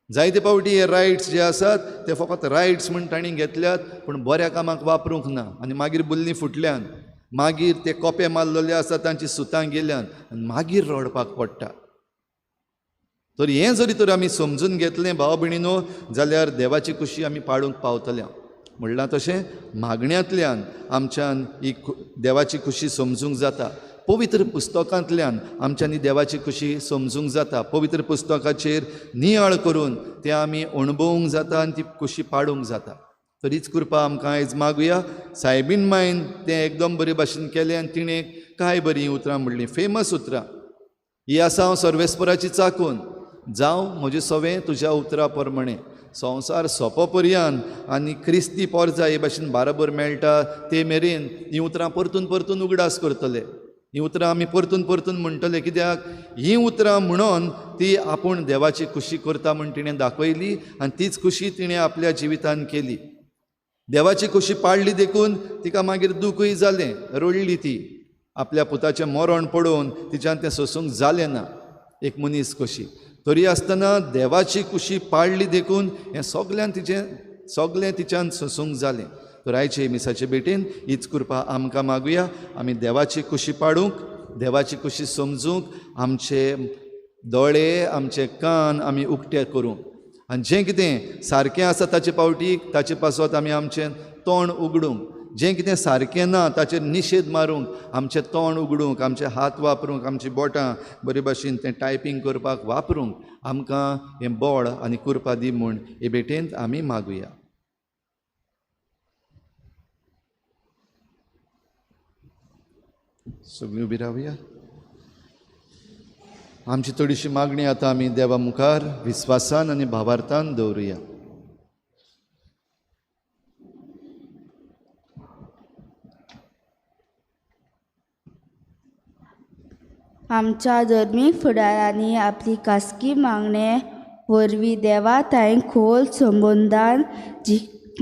[SPEAKER 2] जायते फावटी हे रायट्स जे आसात ते फकत रायट्स म्हूण तांणी घेतल्यात, पूण बऱ्या कामाक वापरूंक ना. आनी मागीर बुल्लीं फुटल्यान, मागीर ते कोपे मारलेले आसा तांची सुतां गेल्यान आनी मागीर रडपाक पडटा. तर हें जरी तर आमी समजून घेतलें भाव भयणीनो जाल्यार देवाची खुशी आमी पाडूंक पावतले. म्हणलां तशें मागण्यांतल्यान आमच्यान ही देवाची खुशी समजूंक जाता. पवित्र पुस्तकांतल्यान आमच्यांनी देवाची खुशी समजूंक जाता. पवित्र पुस्तकाचेर नियाळ करून तें आमी अणभवूंक जाता आनी ती खुशी पाडूंक जाता. तरीच कृपा आमकां आयज मागुया. सायबीन मायन तें एकदम बरे भाशेन केलें आनी तिणें कांय बरीं उतरां म्हणलीं, फेमस उतरां. ही आसा हांव सर्वेस्पराची चाकून, जावं म्हजें सवें तुज्या उतरा प्रमाणें. संवसार सोंपो पर्यंत आनी क्रिस्ती पोरजा हे भाशेन बाराबर मेळटा ते मेरेन हीं उतरां परतून परतून उगडास करतले. हीं उतरां आमी परतून परतून म्हणटले, कित्याक हीं उतरां म्हणून ती आपूण देवाची खुशी करता म्हूण तिणें दाखयली आनी तीच खुशी तिणें आपल्या जिवितान केली. देवाची खुशी पाडली देखून तिका मागीर दुखूय जालें, रडली ती. आपल्या पुताचें मरण पडोवन तिच्यान तें सोसूंक जालें ना, एक मनीस कशी. तरी आसतना देवाची खुशी पाडली देखून हें सगल्यान तिचें सगलें तिच्यान सोसूंक जालें. तर आयचे मिसाचे भेटेन हीच कृपा आमकां मागुया. आमी देवाची खुशी पाडूंक, देवाची खुशी समजूंक आमचे दोळे, आमचे कान आमी उक्ते करूंक आनी जें कितें सारकें आसा ताचे पावटी ताचे पासत आमी आमचें तोंड उगडूंक, जें कितें सारकें ना ताचेर निशेध मारूंक आमचें तोंड उगडूंक, आमचे हात वापरूंक, आमची बोटां बरे भाशेन तें टायपींग करपाक वापरूंक आमकां हें बळ आनी कृपा दी म्हूण हे भेटेंत आमी मागुया. सगळीं उबी रावया. आमची थोडीशी मागणी आतां आमी देवा मुखार विस्वासान आनी भावार्थान दवरुया.
[SPEAKER 5] आमच्या धर्मीक फुडारांनी आपली खासगी मागणे वरवीं देवा थांय खोल संबंदान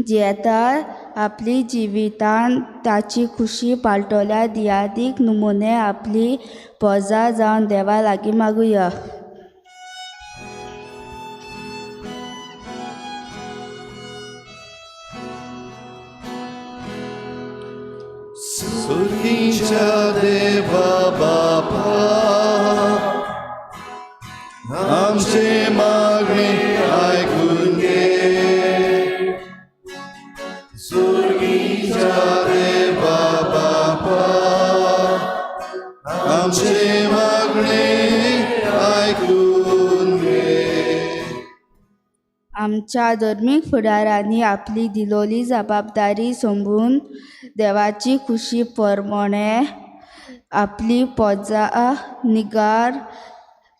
[SPEAKER 5] जियेता आपली जिवितान ताची खुशी पालटल्या दियादीक नमुने आपली पोजा जावन देवा लागीं मागुया.
[SPEAKER 2] सुखीच्या देवा बापा आमचे मागणे आयकून घे. सुर्गीच्या देवा बापा आमचे मागणे आयकून घे.
[SPEAKER 5] आमच्या धर्मीक फुडारांनी आपली दिलोली जबाबदारी समजून देवाची खुशी प्रमाणे आपली पोजा निगार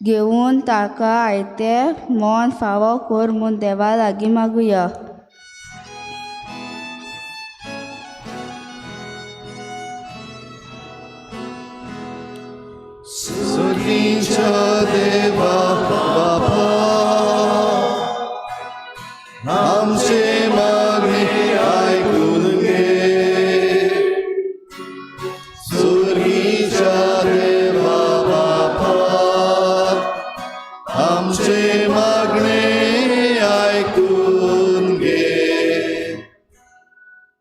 [SPEAKER 5] घेवन ताका आयतें मन फावो कर म्हूण देवा लागीं मागुया.
[SPEAKER 2] सुर्गीच्या देवा बापा आमचे मागणे आयकून घे. सुर्गीच्या देवा बापा आमचे मागणे आयकून घे.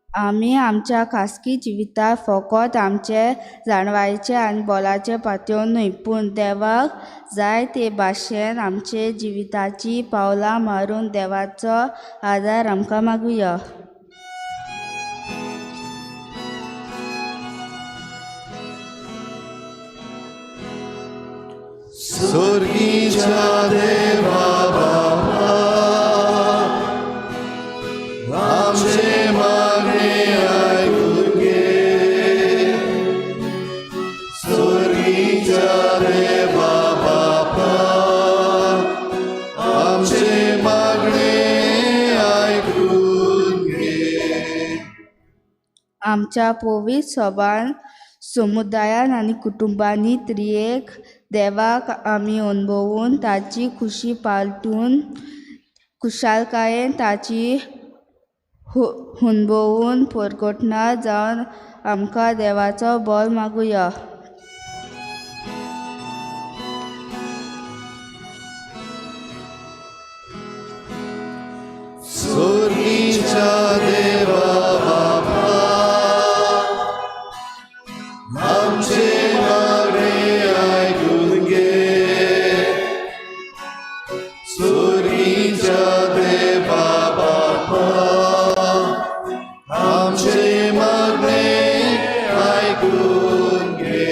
[SPEAKER 5] आमी आमच्या खासगी जिवितांत फकत आमचे जाणवायेचे आनी बोलाचे पातयो न्हय, पूण देवाक जाय ते भाशेन आमचे जिविताची पावलां मारून देवाचो आदार आमकां मागुया.
[SPEAKER 2] सुर्गीच्या देवा बापा आमचे मागणे आयकून घे. सुर्गीच्या देवा बापा आमचे मागणे आयकून घे.
[SPEAKER 5] आमच्या पवित्र सभान समुदायान आनी कुटुंबांनी त्रियेक देवाक आमी अणभवून ताची खुशी पालटून खुशालकायेन ताची हुनबोवन पोरगोटना जावन आमकां देवाचो बोल मागुया.
[SPEAKER 2] सोर्गीच्या देवा बापा, आमचे मागणे आयकून घे. सोर्गीच्या देवा बापा, आमचे मागणे आयकून घे.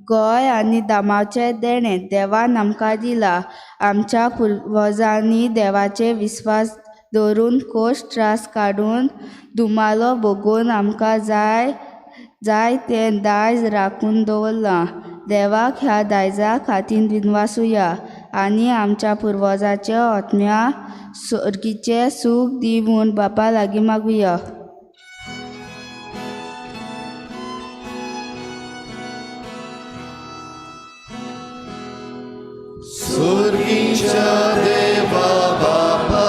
[SPEAKER 5] गोंय आनी दामाचें देणें देवान आमकां दिलां. आमच्या पुर्वजांनी देवाचे विस्वास दवरून कोश त्रास काडून धुमालो भोगून आमकां जाय जाय तें दायज राखून दवरलां. देवाक ह्या दायजा खातीर दिनवासुया आनी आमच्या पुर्वजाच्या आत्म्या सर्गीचें सूख दी म्हूण बापा लागीं मागुया.
[SPEAKER 2] सोर्गीच्या देवा बापा,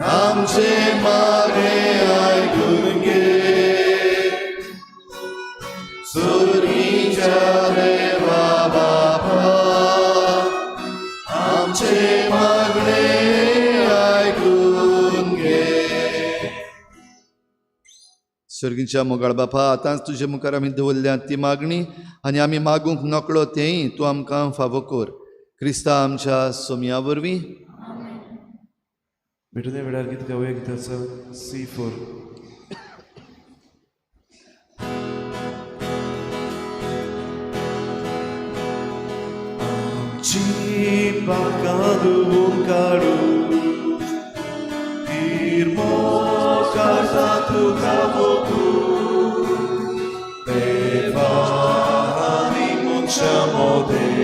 [SPEAKER 2] आमचे मागणे आयकून घे. सोर्गीच्या देवा बापा, आमचे मागणे आयकून घे. सर्गीच्या मोगाळ बापा, आतांच तुजे मुखार आमी दवरल्यात ती मागणी आनी आमी मागूंक नकळो तेंय तूं आमकां फावो कर, क्रिस्ता आमच्या सोमया वरवीं.
[SPEAKER 1] भेटून वेळार गीत गावया गिताचो C4. आमची पाकां धुवून काडू निर्मो करता तुका मोगू देवा आनी मनशां मदें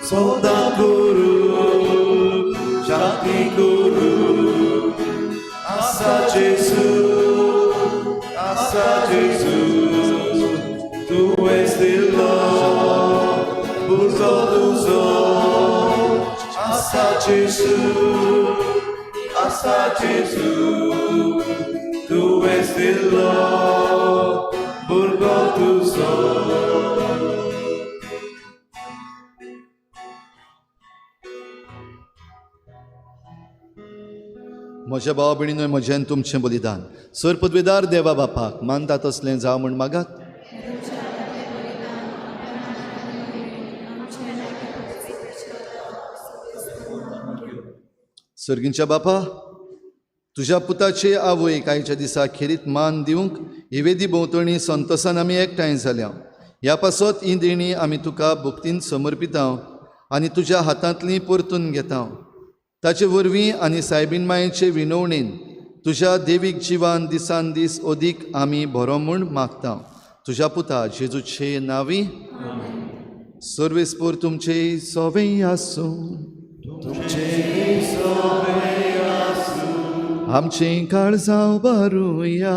[SPEAKER 1] सदां करू शांती करू. आसा जेजू, आसा जेजू, तुवें दिलो भुरगो तुजो. आसा जेजू, आसा जेजू, तुवें दिलो भुरगो तुजो.
[SPEAKER 2] म्हज्या भावा भयणीनो, म्हजें आनी तुमचें बलिदान सर पदवेदार देवा बापाक मानता तसलें जावं म्हूण मागात. सर्गींच्या बापा, तुज्या पुताचे आवयक आयच्या दिसा खेरीत मान दिवंक ही वेदी भोंवतणी संतोसान आमी एकठांय जाल्या. ह्या पासत ही देणी आमी तुका भक्तीन समर्पिता आनी तुज्या हातांतली परतून घेता. ताचे वरवीं आनी सायबीन मायेचे विनवणेन तुज्या देवीक जिवान दिसान दीस अदीक आमी बरो म्हूण मागता. तुज्या पुता जेजूचे नांवी. सर्वेस्पोर तुमचे सोवे आसूं. आमचें काळजां बारुया.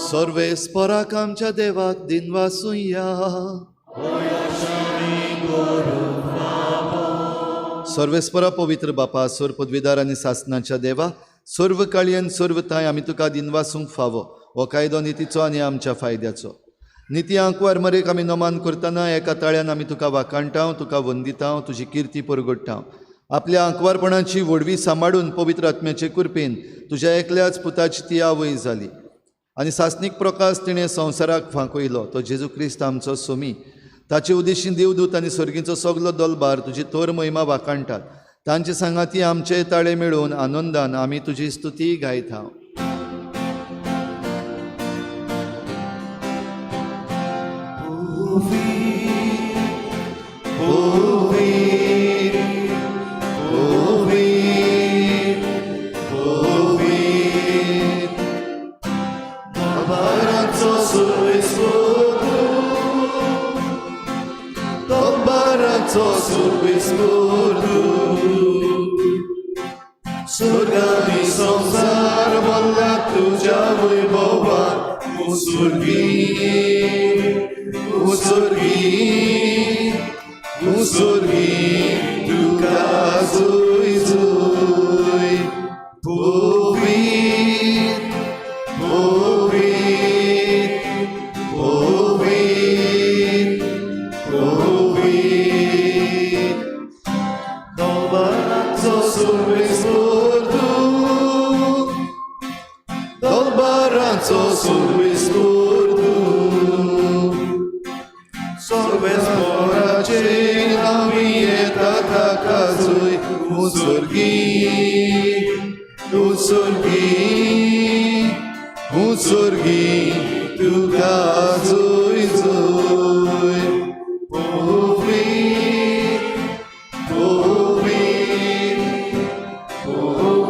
[SPEAKER 2] सर्वेस्पोराक आमच्या देवाक दिनवासुया. सर्वेस्परा पवित्र बापा, सर्व पदवीदार आनी सासनाच्या देवा, सर्व काळयेन सर्व थांय आमी तुका दिनवासूंक फावो. हो कायदो नितीचो आनी आमच्या फायद्याचो. निती आंकवार मरेक आमी नमान करतना एका ताळ्यान आमी तुका वाखाणटाव, तुका वंदिताव, तुजी किर्ती परगडटाव. आपल्या आंकवारपणाची व्हडवी सांबाळून पवित्र आत्म्याचे कृपेन तुज्या एकल्याच पुताची ती आवय जाली आनी सासनीक प्रकाश तिणें संवसाराक फांकयलो, तो जेजू क्रिस्त आमचो सोमी. ताचे उदेशीं देवदूत आनी सर्गीचो सगलो दलबार तुजी तोर महिमा वाखाणटात. तांचे सांगाती आमचे ताळे मेळून आनंदान आमी तुजी स्तुती गायता. स्वर्गानी संसार बोल्ला तुज्या वैभवान, मुसुर्गी मुसुर्गी. स्पोरांचो सोर्वेस्पोर तूं
[SPEAKER 1] सर्वेस्पोराचे
[SPEAKER 2] आमी येता ताका जुय उसुर्गी उसुर्गी उसुर्गी तुका जुय जुय पवित्र पवित्र पवित्र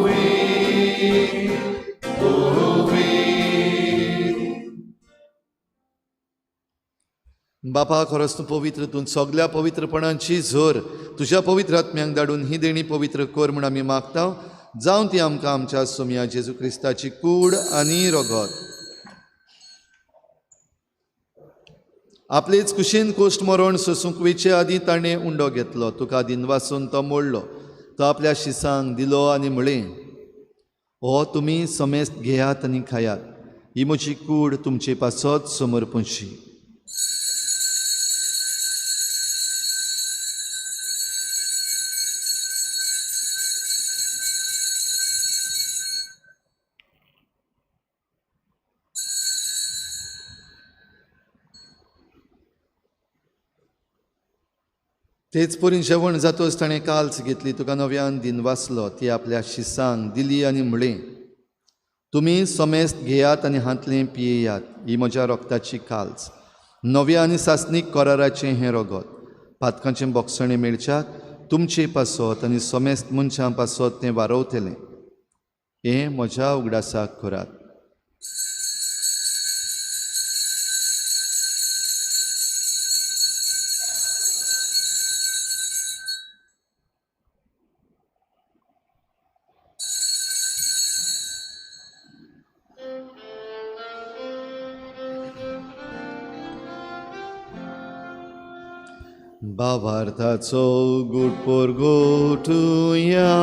[SPEAKER 2] पवित्र. बापा खरोच तूं पवित्र, तूं सगल्या पवित्रपणाची झर तुज्या पवित्र आत्म्यांक धाडून ही देणी पवित्र कर म्हूण आमी मागता. जावं ती आमकां आमच्या सोमया जेजू क्रिस्ताची कूड आनी रगत. आपलेच कुशीन कोश्ट मरण सोसूंक वयचे आदीं ताणें उंडो घेतलो, तुका दिनवासून तो मोडलो, तो आपल्या शिसांक दिलो आनी म्हळें, हो तुमी समेस्त घेयात आनी खायात, ही म्हजी कूड तुमचे पासत समर्पणशी. तेच परीन जेवण जातोच ताणें काल्स घेतली, तुका नव्यान दिनवासलो, ती आपल्या शिसांक दिली आनी म्हळें, तुमी समेस्त घेयात आनी हांतलें पियेयात, ही म्हज्या रोगताची काल्स, नव्या आनी सासणीक कराराचें हें रगत, पातकांचें बोगसणें मेळच्याक तुमचे पासत आनी समेस्त मनशां पासत तें वारवतलें, हें म्हज्या उगडासाक करात. बाबार्थाचो गुटपोर गोठुया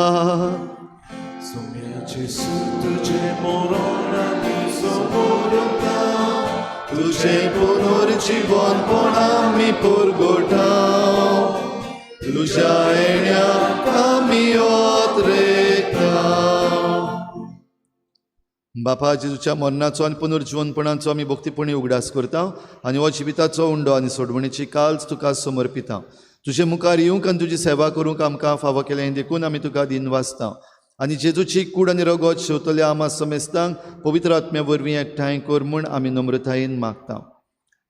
[SPEAKER 1] सोम्या जेजू तुजें मरण आमी समोरता,
[SPEAKER 2] तुजें पुनर्जीवनपण आमी पुरगोटा, तुज्या येण्याक आमी ओतरेता. बापा जेजूच्या मरणाचो आनी पुनर्जीवनपणाचो आमी भक्तीपणी उगडास करता आनी हो जिविताचो उंडो आनी सोडवणीची काल्स तुका समर्पिता. तुजे मुखार येवंक आनी तुजी सेवा करूंक आमकां फावो केलें देखून आमी तुका दिनवासता आनी जेजूची कूड आनी रगत शेवतल्या आमा समेस्तांक पवित्र आत्म्या वरवीं एकठांय कर म्हूण आमी नम्रतायेन मागता.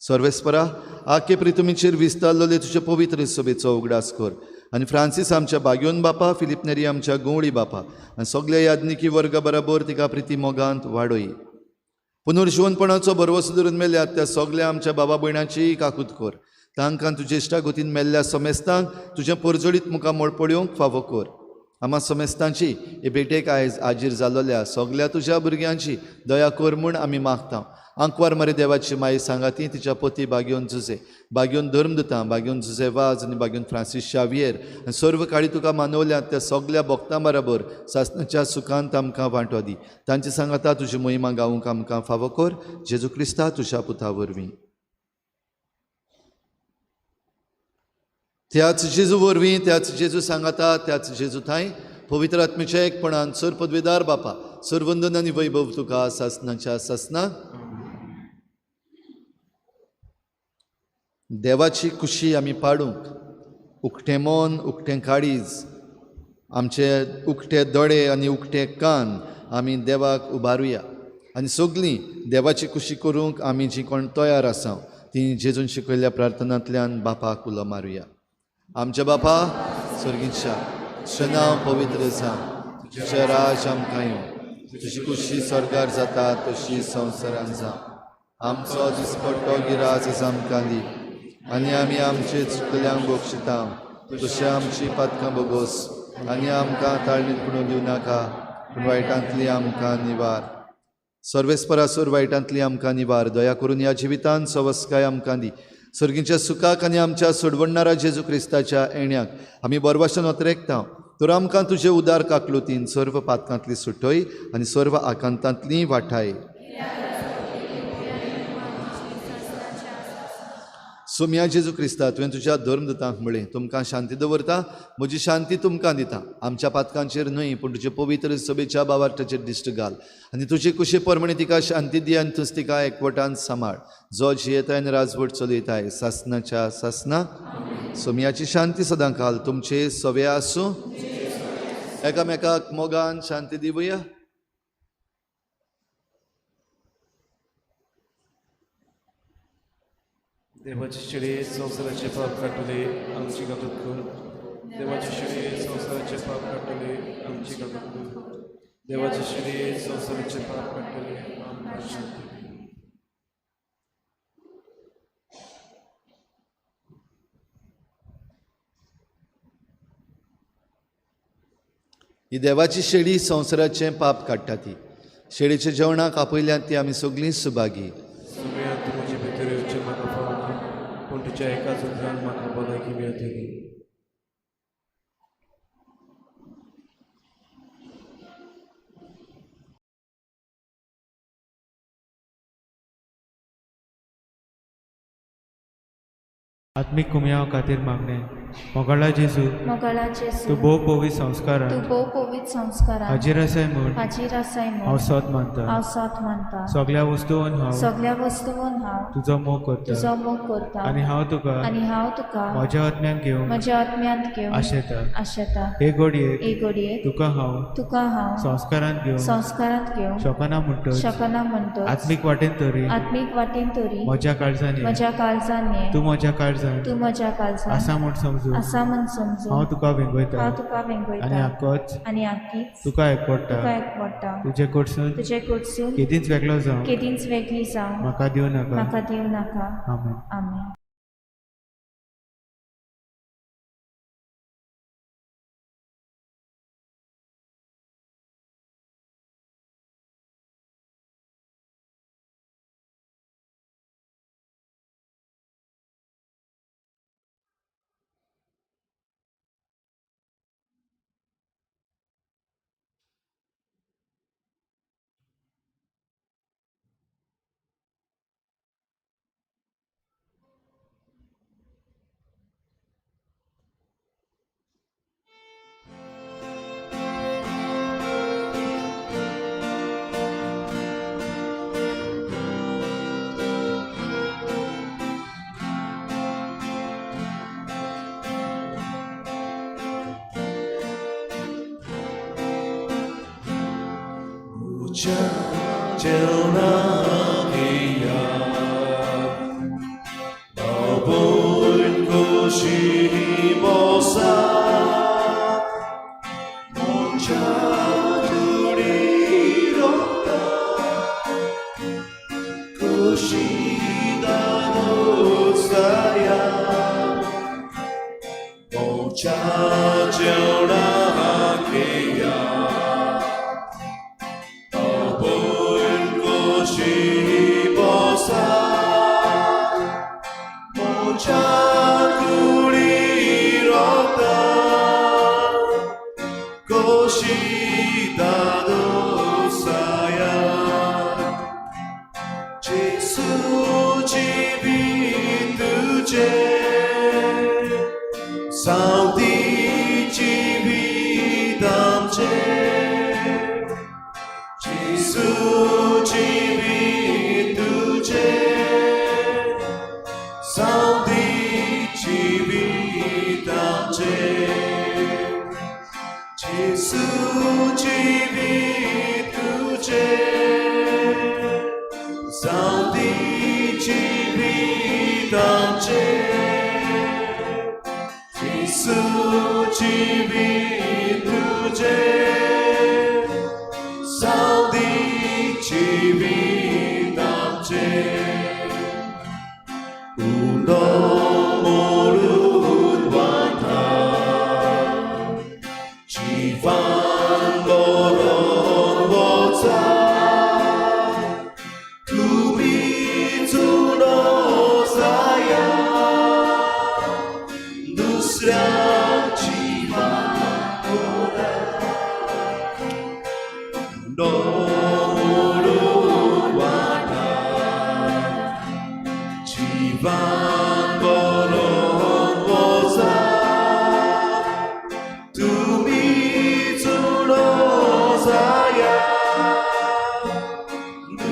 [SPEAKER 2] सर्वेस्परा आखे प्रितुमीचेर विस्तारलेले तुजे पवित्र सभेचो उगडास कर आनी फ्रांसीस आमच्या बाग्योन बापा, फिलीप नेरी आमच्या गवळी बापा आनी सगल्या याज्ञिकी वर्गा बराबर तिका प्रिती मोगांत वाडय. पुनर्जीवनपणाचो भरवसो धरून मेल्यात त्या सगल्या आमच्या बाबा भयणाची काकूत कर, तांकां तुजे इश्टागतीन मेल्ल्या समेस्तांक तुजें परजळीत मुखार मोडपळोवंक फावो कर. आमा समेस्तांची हे भेटेक आयज आजीर जाल्लोल्या सगल्या तुज्या भुरग्यांची दया कर म्हूण आमी मागता. आंकवार मरे देवाची माई सांगाती तिच्या पती बाग्योन जुजे, बाग्योन धर्मदुतां, बाग्योन जुजे वाज आनी बाग्योन फ्रांसीस शावियर आनी सर्व काळी तुका मानवल्यात त्या सगल्या भक्तां बराबर सासणाच्या सुखांत आमकां वांटो दी. तांचे सांगाता तुजी मोहिमा गावूंक आमकां फावो कर, जेजू क्रिस्ता तुज्या पुता वरवीं. त्याच जेजू वरवीं, त्याच जेजू सांगाता, त्याच जेजू थांय पवित्र आत्मेच्या एकपणान सर पदवेदार बापा सर्वंदन आनी वैभव तुका सासणाच्या सासना. देवाची कुशी आमी पाडूंक उकतें मन, उकतें काळीज, आमचे उकते दोळे आनी उकते कान आमी देवाक उबारुया आनी सगलीं देवाची कुशी करूंक आमी जीं कोण तयार आसा तीं जेजून शिकयल्ल्या प्रार्थनांतल्यान बापाक उलो मारुया. आमच्या बापा सर्गीच्या, तुजें नांव पवित्र जावं, तुजें राज आमकां येवं, तुजी कुशी स्वर्गार जाता तशी संवसारान जावं. आमचो दिसपट्टो गिराज आमकां दी आनी आमी आमचे चुकल्यांक बक्षिता तशें आमची पातकां बोगोस आनी आमकां ताळणीत पडून दिवं नाका, पूण वायटांतली आमकां निवार. सर्वेस्परासोर वायटांतली आमकां निवार. दया करून ह्या जिवितान सवस्काय आमकां दी. सर्गीच्या सुखाक आनी आमच्या सोडवणणारा जेजू क्रिस्ताच्या येण्याक आमी बरवाशन ओतरेकता. तर आमकां तुजे उदार काकलुतीन सर्व पातकांतली सुटय आनी सर्व आकांतांतली वाठाय. सोमया जेजू क्रिस्ता, तुवें तुज्या धर्मदूतांक म्हळें, तुमकां शांती दवरता, म्हजी शांती तुमकां दिता. आमच्या पातकांचेर न्हय, पूण तुजे पवित्र सभेच्या बावार्थाचेर दिश्ट घाल आनी तुजे कुशे प्रमाणे तिका शांती दी आनी तूंच तिका एकवटान सांबाळ, जो जियेताय आनी राजवट चलयताय सासनाच्या सासना. सोमयाची शांती सदां काल तुमचे सवे आसूं. एकामेकाक मोगान शांती दिवया.
[SPEAKER 1] देवाची शिडी संवसाराचे पाप काडटले, आमची कागद कर. देवाची शिडी संवसाराचे पाप काडटले, आमची कागद कर. देवाची शिडी संवसाराचे पाप काडटले, आमकां शांती दी.
[SPEAKER 2] ही देवाची शेळी संवसाराचें पाप काडटा. ती शेळीच्या जेवणाक आपयल्यात ती आमी सगळीं सुभागी.
[SPEAKER 1] सगळ्यांत तूं म्हजे भितर येवचें म्हाका फावना, पूण तुज्या एकाच उतरान म्हाका भलायकी मेळटली.
[SPEAKER 6] आत्मीक कुमयाव खातीर मागणें. मोगाळा जेजू,
[SPEAKER 7] मोगाळा जेजू,
[SPEAKER 6] तूं भोव पवित्र संस्कारान
[SPEAKER 7] तूं भोव पवित्र संस्कारान
[SPEAKER 6] हाजीर आसाय म्हूण
[SPEAKER 7] हाजीर आसाय
[SPEAKER 6] हांव
[SPEAKER 7] म्हूण
[SPEAKER 6] सोत मानता.
[SPEAKER 7] हांव सोत मानता.
[SPEAKER 6] सगळ्या वस्तून हांव
[SPEAKER 7] सगळ्या वस्तून हांव
[SPEAKER 6] तुजो मोग करता
[SPEAKER 7] तुजो मोग करता
[SPEAKER 6] आनी हांव तुका
[SPEAKER 7] आनी हांव तुका
[SPEAKER 6] म्हज्या आत्म्यान घेवंक
[SPEAKER 7] म्हज्या आत्म्यांत घेवन
[SPEAKER 6] आशेता.
[SPEAKER 7] आशेता.
[SPEAKER 6] हे घडयेक
[SPEAKER 7] हे घडयेक
[SPEAKER 6] तुका हांव
[SPEAKER 7] तुका हांव
[SPEAKER 6] संस्कारांत घेवंक
[SPEAKER 7] संस्कारांत घेवंक
[SPEAKER 6] शकना म्हणटच
[SPEAKER 7] शकना म्हणटच
[SPEAKER 6] आत्मीक वाटेन तरी
[SPEAKER 7] आत्मीक वाटेन तरी
[SPEAKER 6] म्हज्या काळजान ये.
[SPEAKER 7] म्हज्या काळजान ये.
[SPEAKER 6] तूं म्हज्या काळजान
[SPEAKER 7] तूं म्हज्या काळजान
[SPEAKER 6] आसा म्हूण समजून
[SPEAKER 7] आसा म्हूण समजून
[SPEAKER 6] हांव तुका वेंगयता
[SPEAKER 7] हांव तुका
[SPEAKER 6] आनी
[SPEAKER 7] वेंगयता
[SPEAKER 6] आकोच
[SPEAKER 7] आनी आकीच
[SPEAKER 6] तुका एकवडटा.
[SPEAKER 7] तुका एकवडटा.
[SPEAKER 6] तुजे कडसून
[SPEAKER 7] तुजे कडसून
[SPEAKER 6] केदींच वेगळो जावं
[SPEAKER 7] केदींच वेगळी जावं
[SPEAKER 6] म्हाका दिवं नाका.
[SPEAKER 7] म्हाका दिवं नाका.
[SPEAKER 6] आमेन.
[SPEAKER 7] आमेन.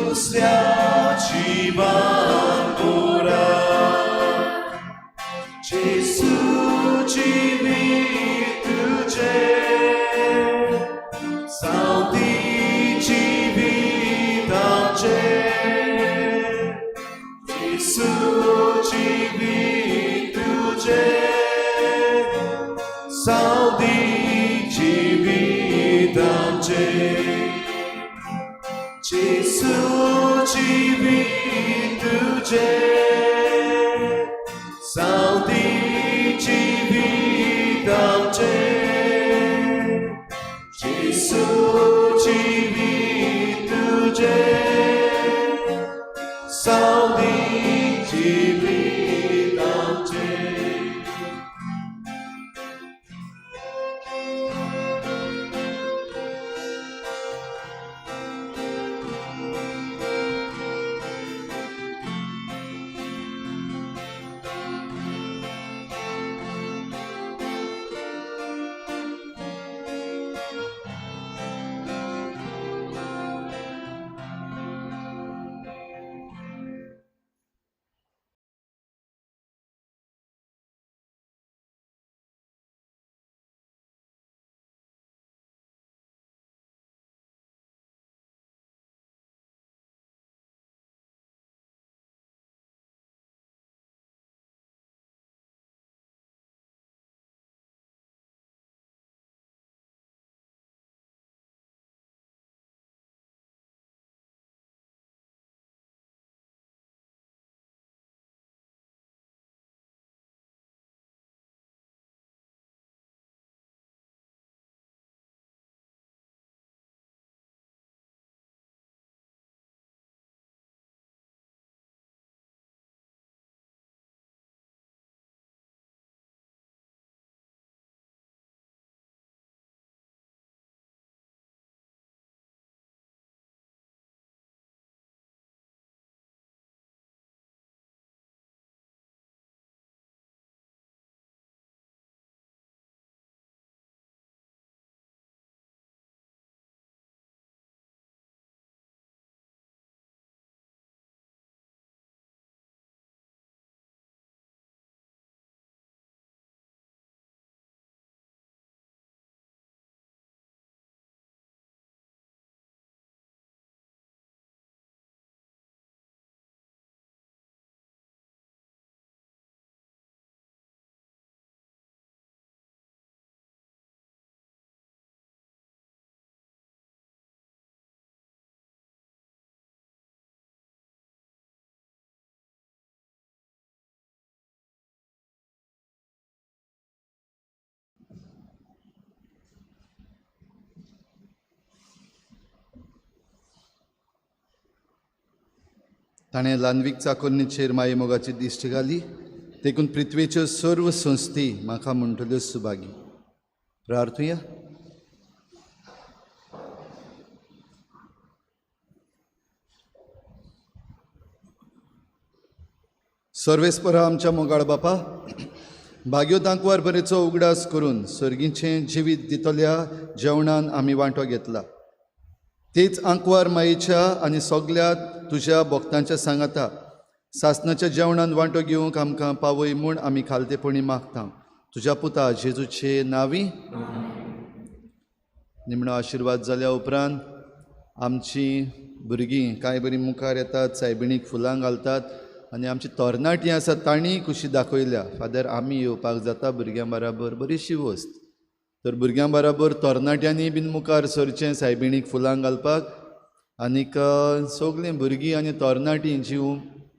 [SPEAKER 8] दुसऱ्याची बांबुरा जेसू जिवीत तुझे सावती जिवीत आमचे जेसू जिवीत तुझे सावती जिवीत आमचे जेसू जिवीत तुझे सावती जिवीत आमचे जेसू जिवीत तुझे सावती जिवीत आमचे.
[SPEAKER 2] ताणें ल्हानवीक चाकोन्नीचेर माये मोगाची दिश्ट घाली देखून पृथ्वेच्यो सर्व संस्थी म्हाका म्हणटल्यो सुभागी. प्रार्थुया. सर्वेस्परा आमच्या मोगाळ बापा, भाग्यो दांकवार बरेचो उगडास करून सर्गीचें जिवीत दितल्या जेवणान आमी वांटो घेतला. तेच आंकवार मायेच्या आनी सगल्या तुज्या भक्तांच्या सांगाता सासनाच्या जेवणान वांटो घेवंक आमकां पावय म्हूण आमी खालतेपणी मागता. तुज्या पुता जेजूचे नांवी. निमणो आशिर्वाद जाल्या उपरांत आमची भुरगीं कांय बरीं मुखार येतात, सायबिणीक फुलां घालतात आनी आमची तरणाटीं आसात तांणी खुशी दाखयल्या. फादर आमी येवपाक जाता भुरग्यां बराबर बरीशी वस्त. तर भुरग्यां बराबर तरणाट्यांनी बीन मुखार सरचें सायबिणीक फुलां घालपाक आनीक सगळीं भुरगीं आनी तरणाटीं जीव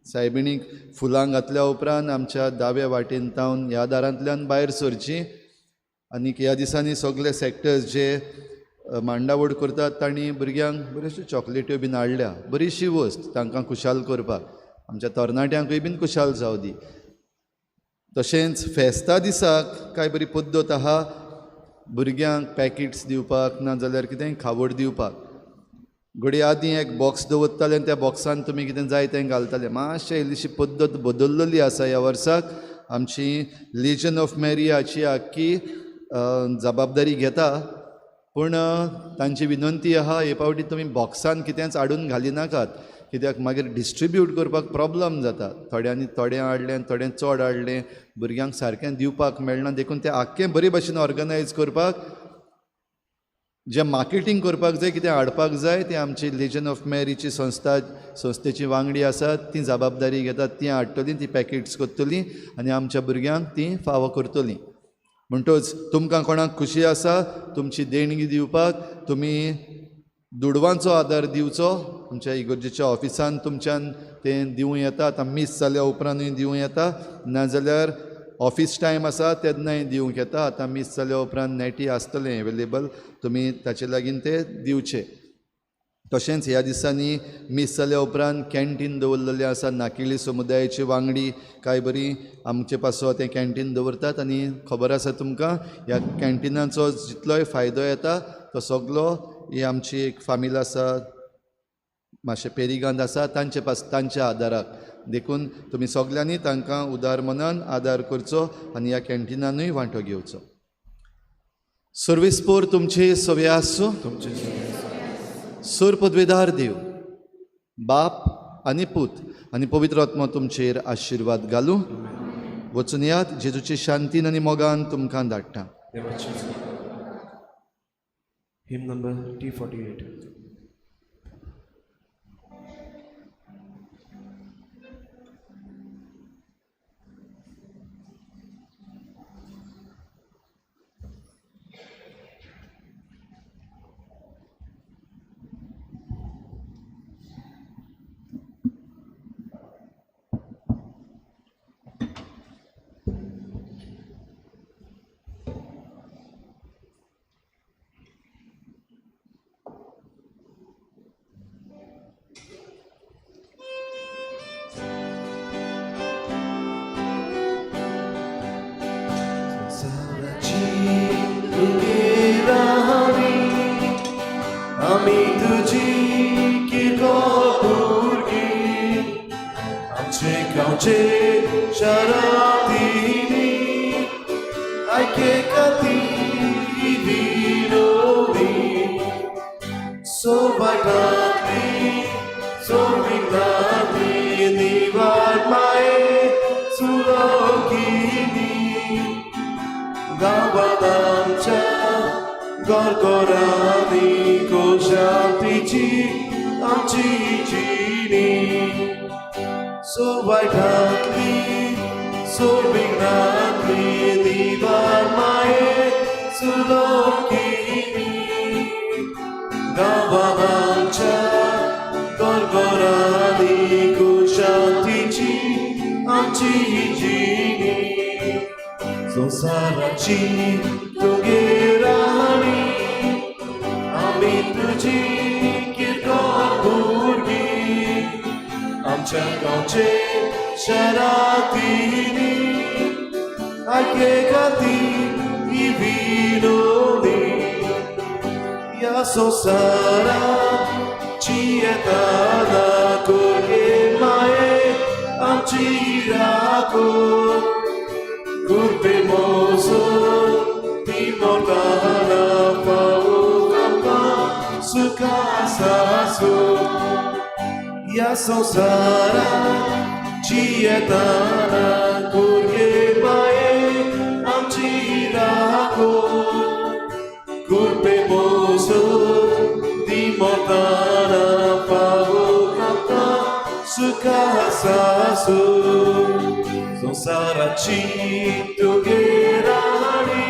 [SPEAKER 2] सायबिणीक फुलां घातल्या उपरांत आमच्या दाव्या वाटेन तावन ह्या दारांतल्यान भायर सरचीं. आनीक ह्या दिसांनी सगळे सेक्टर्स जे मांडावड करतात तांणी भुरग्यांक बऱ्योचश्यो चॉकलेट्यो बीन हाडल्या, बरीशी वस्त तांकां खुशाल करपाक. आमच्या तरणाट्यांकूय बीन खुशाल जावं दी. तशेंच फेस्ता दिसाक कांय बरी पद्दत आहा भुरग्यांक पॅकेट्स दिवपाक ना जाल्यार कितेंय खावड दिवपाक. घडये आदीं एक बॉक्स दवरताले आनी त्या बॉक्सान तुमी कितें जाय तें घालताले. मातशें इल्लीशी पद्दत बदल्लेली आसा ह्या वर्साक. आमची लिजन ऑफ मॅरी हाची आख्खी जबाबदारी घेता, पूण तांची विनंती आहा हे फावटी तुमी बॉक्सान कितेंच हाडून घालिनाकात. कित्याक मागीर डिस्ट्रिब्यूट करपाक प्रॉब्लम जाता. थोड्यांनी थोडें हाडलें, थोडें चड हाडलें, भुरग्यांक सारकें दिवपाक मेळना. देखून तें आख्खें बरे भाशेन ऑर्गनायज करपाक जें मार्केटींग करपाक जाय, कितें हाडपाक जाय, तें आमची लेजन ऑफ मॅरीची संस्था, संस्थेची वांगडी आसात, ती जबाबदारी घेतात, ती हाडटलीं, ती पॅकेट्स करतलीं आनी आमच्या भुरग्यांक ती फावो करतलीं. म्हणटच तुमकां कोणाक खुशी आसा तुमची देणगी दिवपाक, तुमी दुडवांचो आदार दिवचो. तुमच्या इगर्जेच्या ऑफिसान तुमच्यान तें दिवं येता. आतां मीस जाल्या उपरांतूय दिवं येता, नाजाल्यार ऑफीस टायम आसा तेन्नाय दिवंक येता. आतां मीस जाल्या उपरांत नेटी आसतलें एवेलेबल, तुमी ताचे लागीं ते दिवचे. तशेंच ह्या दिसांनी मीस जाल्या उपरांत कॅन्टीन दवरलेलें आसा. नाकेली समुदायाची वांगडी कांय बरी आमचे पासो तें कॅन्टीन दवरतात आनी खबर आसा तुमकां ह्या कॅन्टिनाचो जितलोय फायदो येता तो सगलो ही आमची एक फामील आसा मातशें पेरिगांत आसा तांचे पास तांच्या आदाराक. देखून तुमी सगल्यांनी तांकां उदार मनान आदार करचो आनी ह्या कॅन्टिनानूय वांटो घेवचो. सर्वेस्पोर तुमचे सवे आसूं. सोर पदवेदार देव बाप आनी पूत आनी पवित्र आत्मा तुमचेर आशिर्वाद घालूं. वचून यात, जेजूचे शांतीन आनी मोगान तुमकां धाडटा.
[SPEAKER 1] Hymn number T48.
[SPEAKER 8] आमी तुजी किरकोळ आमचे गांवचे शरातीनी आयके खातीर विनोदी सोबायतातली सोबितातली निवार माये सुलोकिनी गांवांत आमच्या घरघरांनी शांतीची आमची जिणी सोबायतातली सोबितातली निवार माये सुलोकिनी गांवांत आमच्या घरघरांनी शांतीची आमची जिणी संवसाराची तुगे राणी आमी तुजी किरकोळ भुरगीं आमच्या गांवचे शरातीनी आयके खातीर ही विनोदी ह्या संवसाराची येताना कुरगे माये आमची राखो कुरपे मोजो ती मोर्ताना पावो आमकां सुखासासो ह्या संवसाराची येताना कुरगे माये आमची राखो कुरपे मोजो ती मोर्ताना पावो आमकां सुखासासो संवसाराची तुगे राणी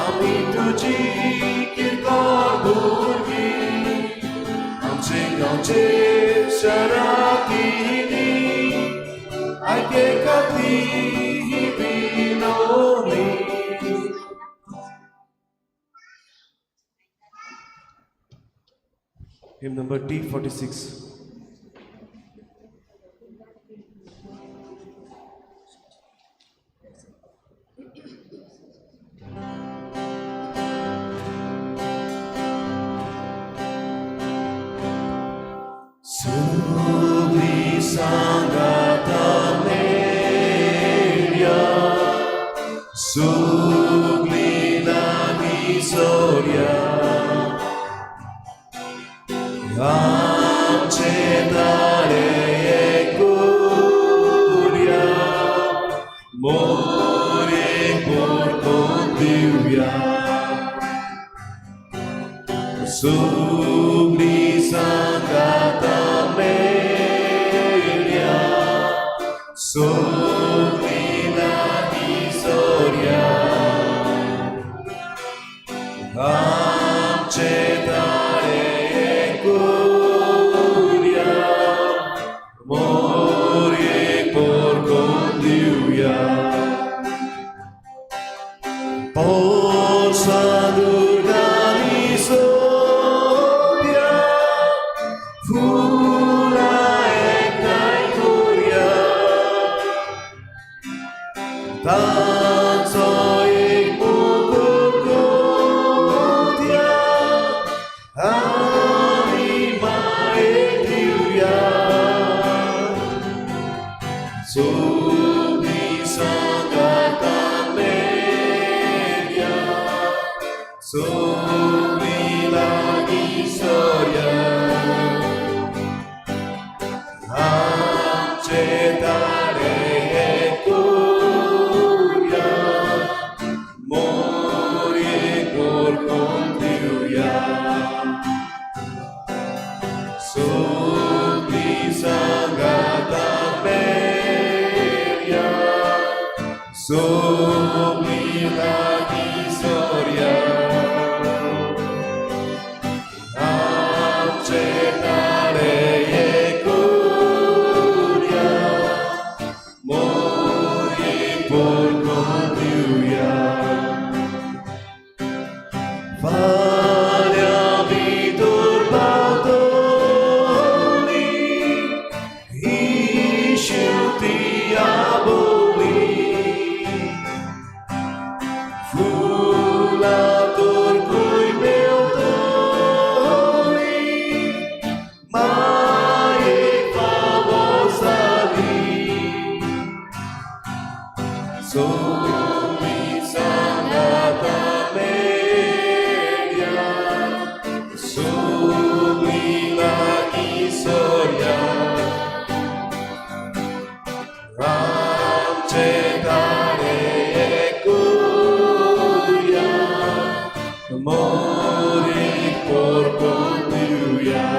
[SPEAKER 8] आमी तुजी किरकोळ भुरगीं आमचे गांवचे शरातीनी आयके खातीर ही विनोदी.
[SPEAKER 1] Hymn number T46.
[SPEAKER 8] सगळीं सांगाता मेळया, सगळीं लागीं सोडया, आमचे तारे एकूर्या मोरे पोरकोन दिव्या सगळी सांगाता मेळ्या सगळी लागीं सोर्या आमचे तारे एकूर्या More पोरकोन Divya Posa durgani soria, fula ektai kuria. Tanzo ek mukur kotia, anima ek divya. Sugli sangata media, sugli lagi sorya. आमचे तारे एकूर्या, मोरे कोरकोन दिवया. सगळी सांगाता मेळया, सगळी लागीं सोर्या. आमचे तारे एकूर्या, मोरे पोरकोन दिवया. फाल्यां भितर पावतली, ही शेवती आबोली. फुलां तर खंय मेवतली, मायेक फावो जाली. सगळी सांगाता मेळ्या, सगळी लागीं सोर्या. आमचे तारे एकूर्या, मोरे पोरकोन दिवया.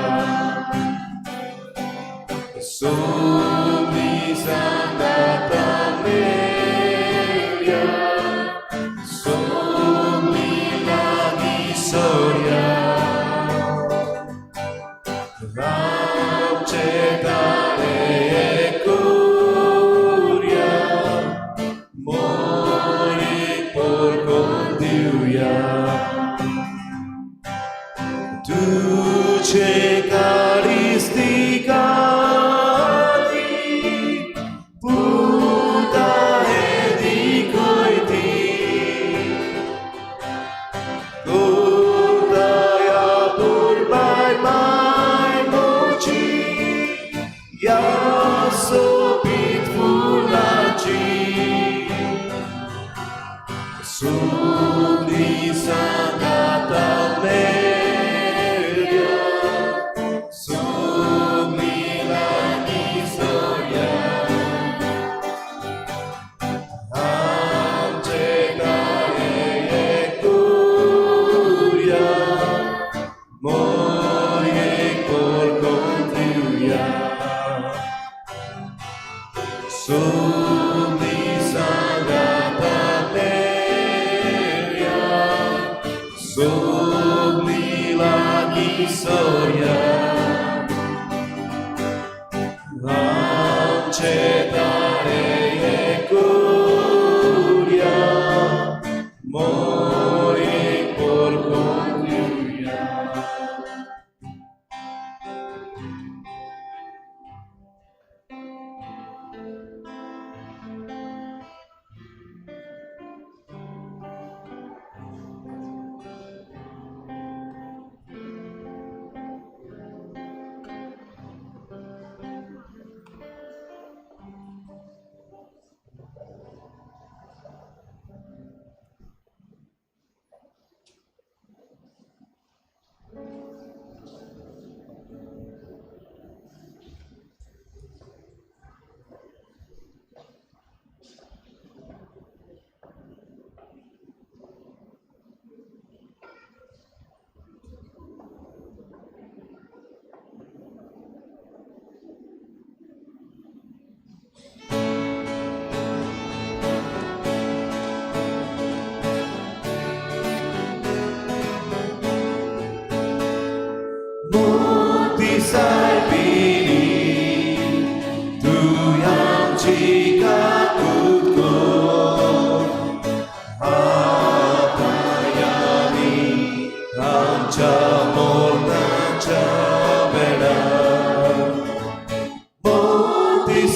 [SPEAKER 8] सगळी सांगाता मेळ्या, सगळी लागीं सोर्या. आमचे तारे एकूर्या, मोरे पोरकोन दिवया. तुझे कारिस्तिकानी पुता हे दिखोयती, कुर्ताया पुरबाय my मोची, या सोबीत फुलाची. सगळी सांगाता मेळ्या, सगळी लागीं सोर्या. आमचे तारे एकूर्या, मोरे कोरकोन दिवया. सगळी सांगाता मेळ्या, सगळी लागीं सोर्या. आमचे तारे एकूर्या, मोरे पोरकोन दिवया.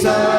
[SPEAKER 2] सांगाता.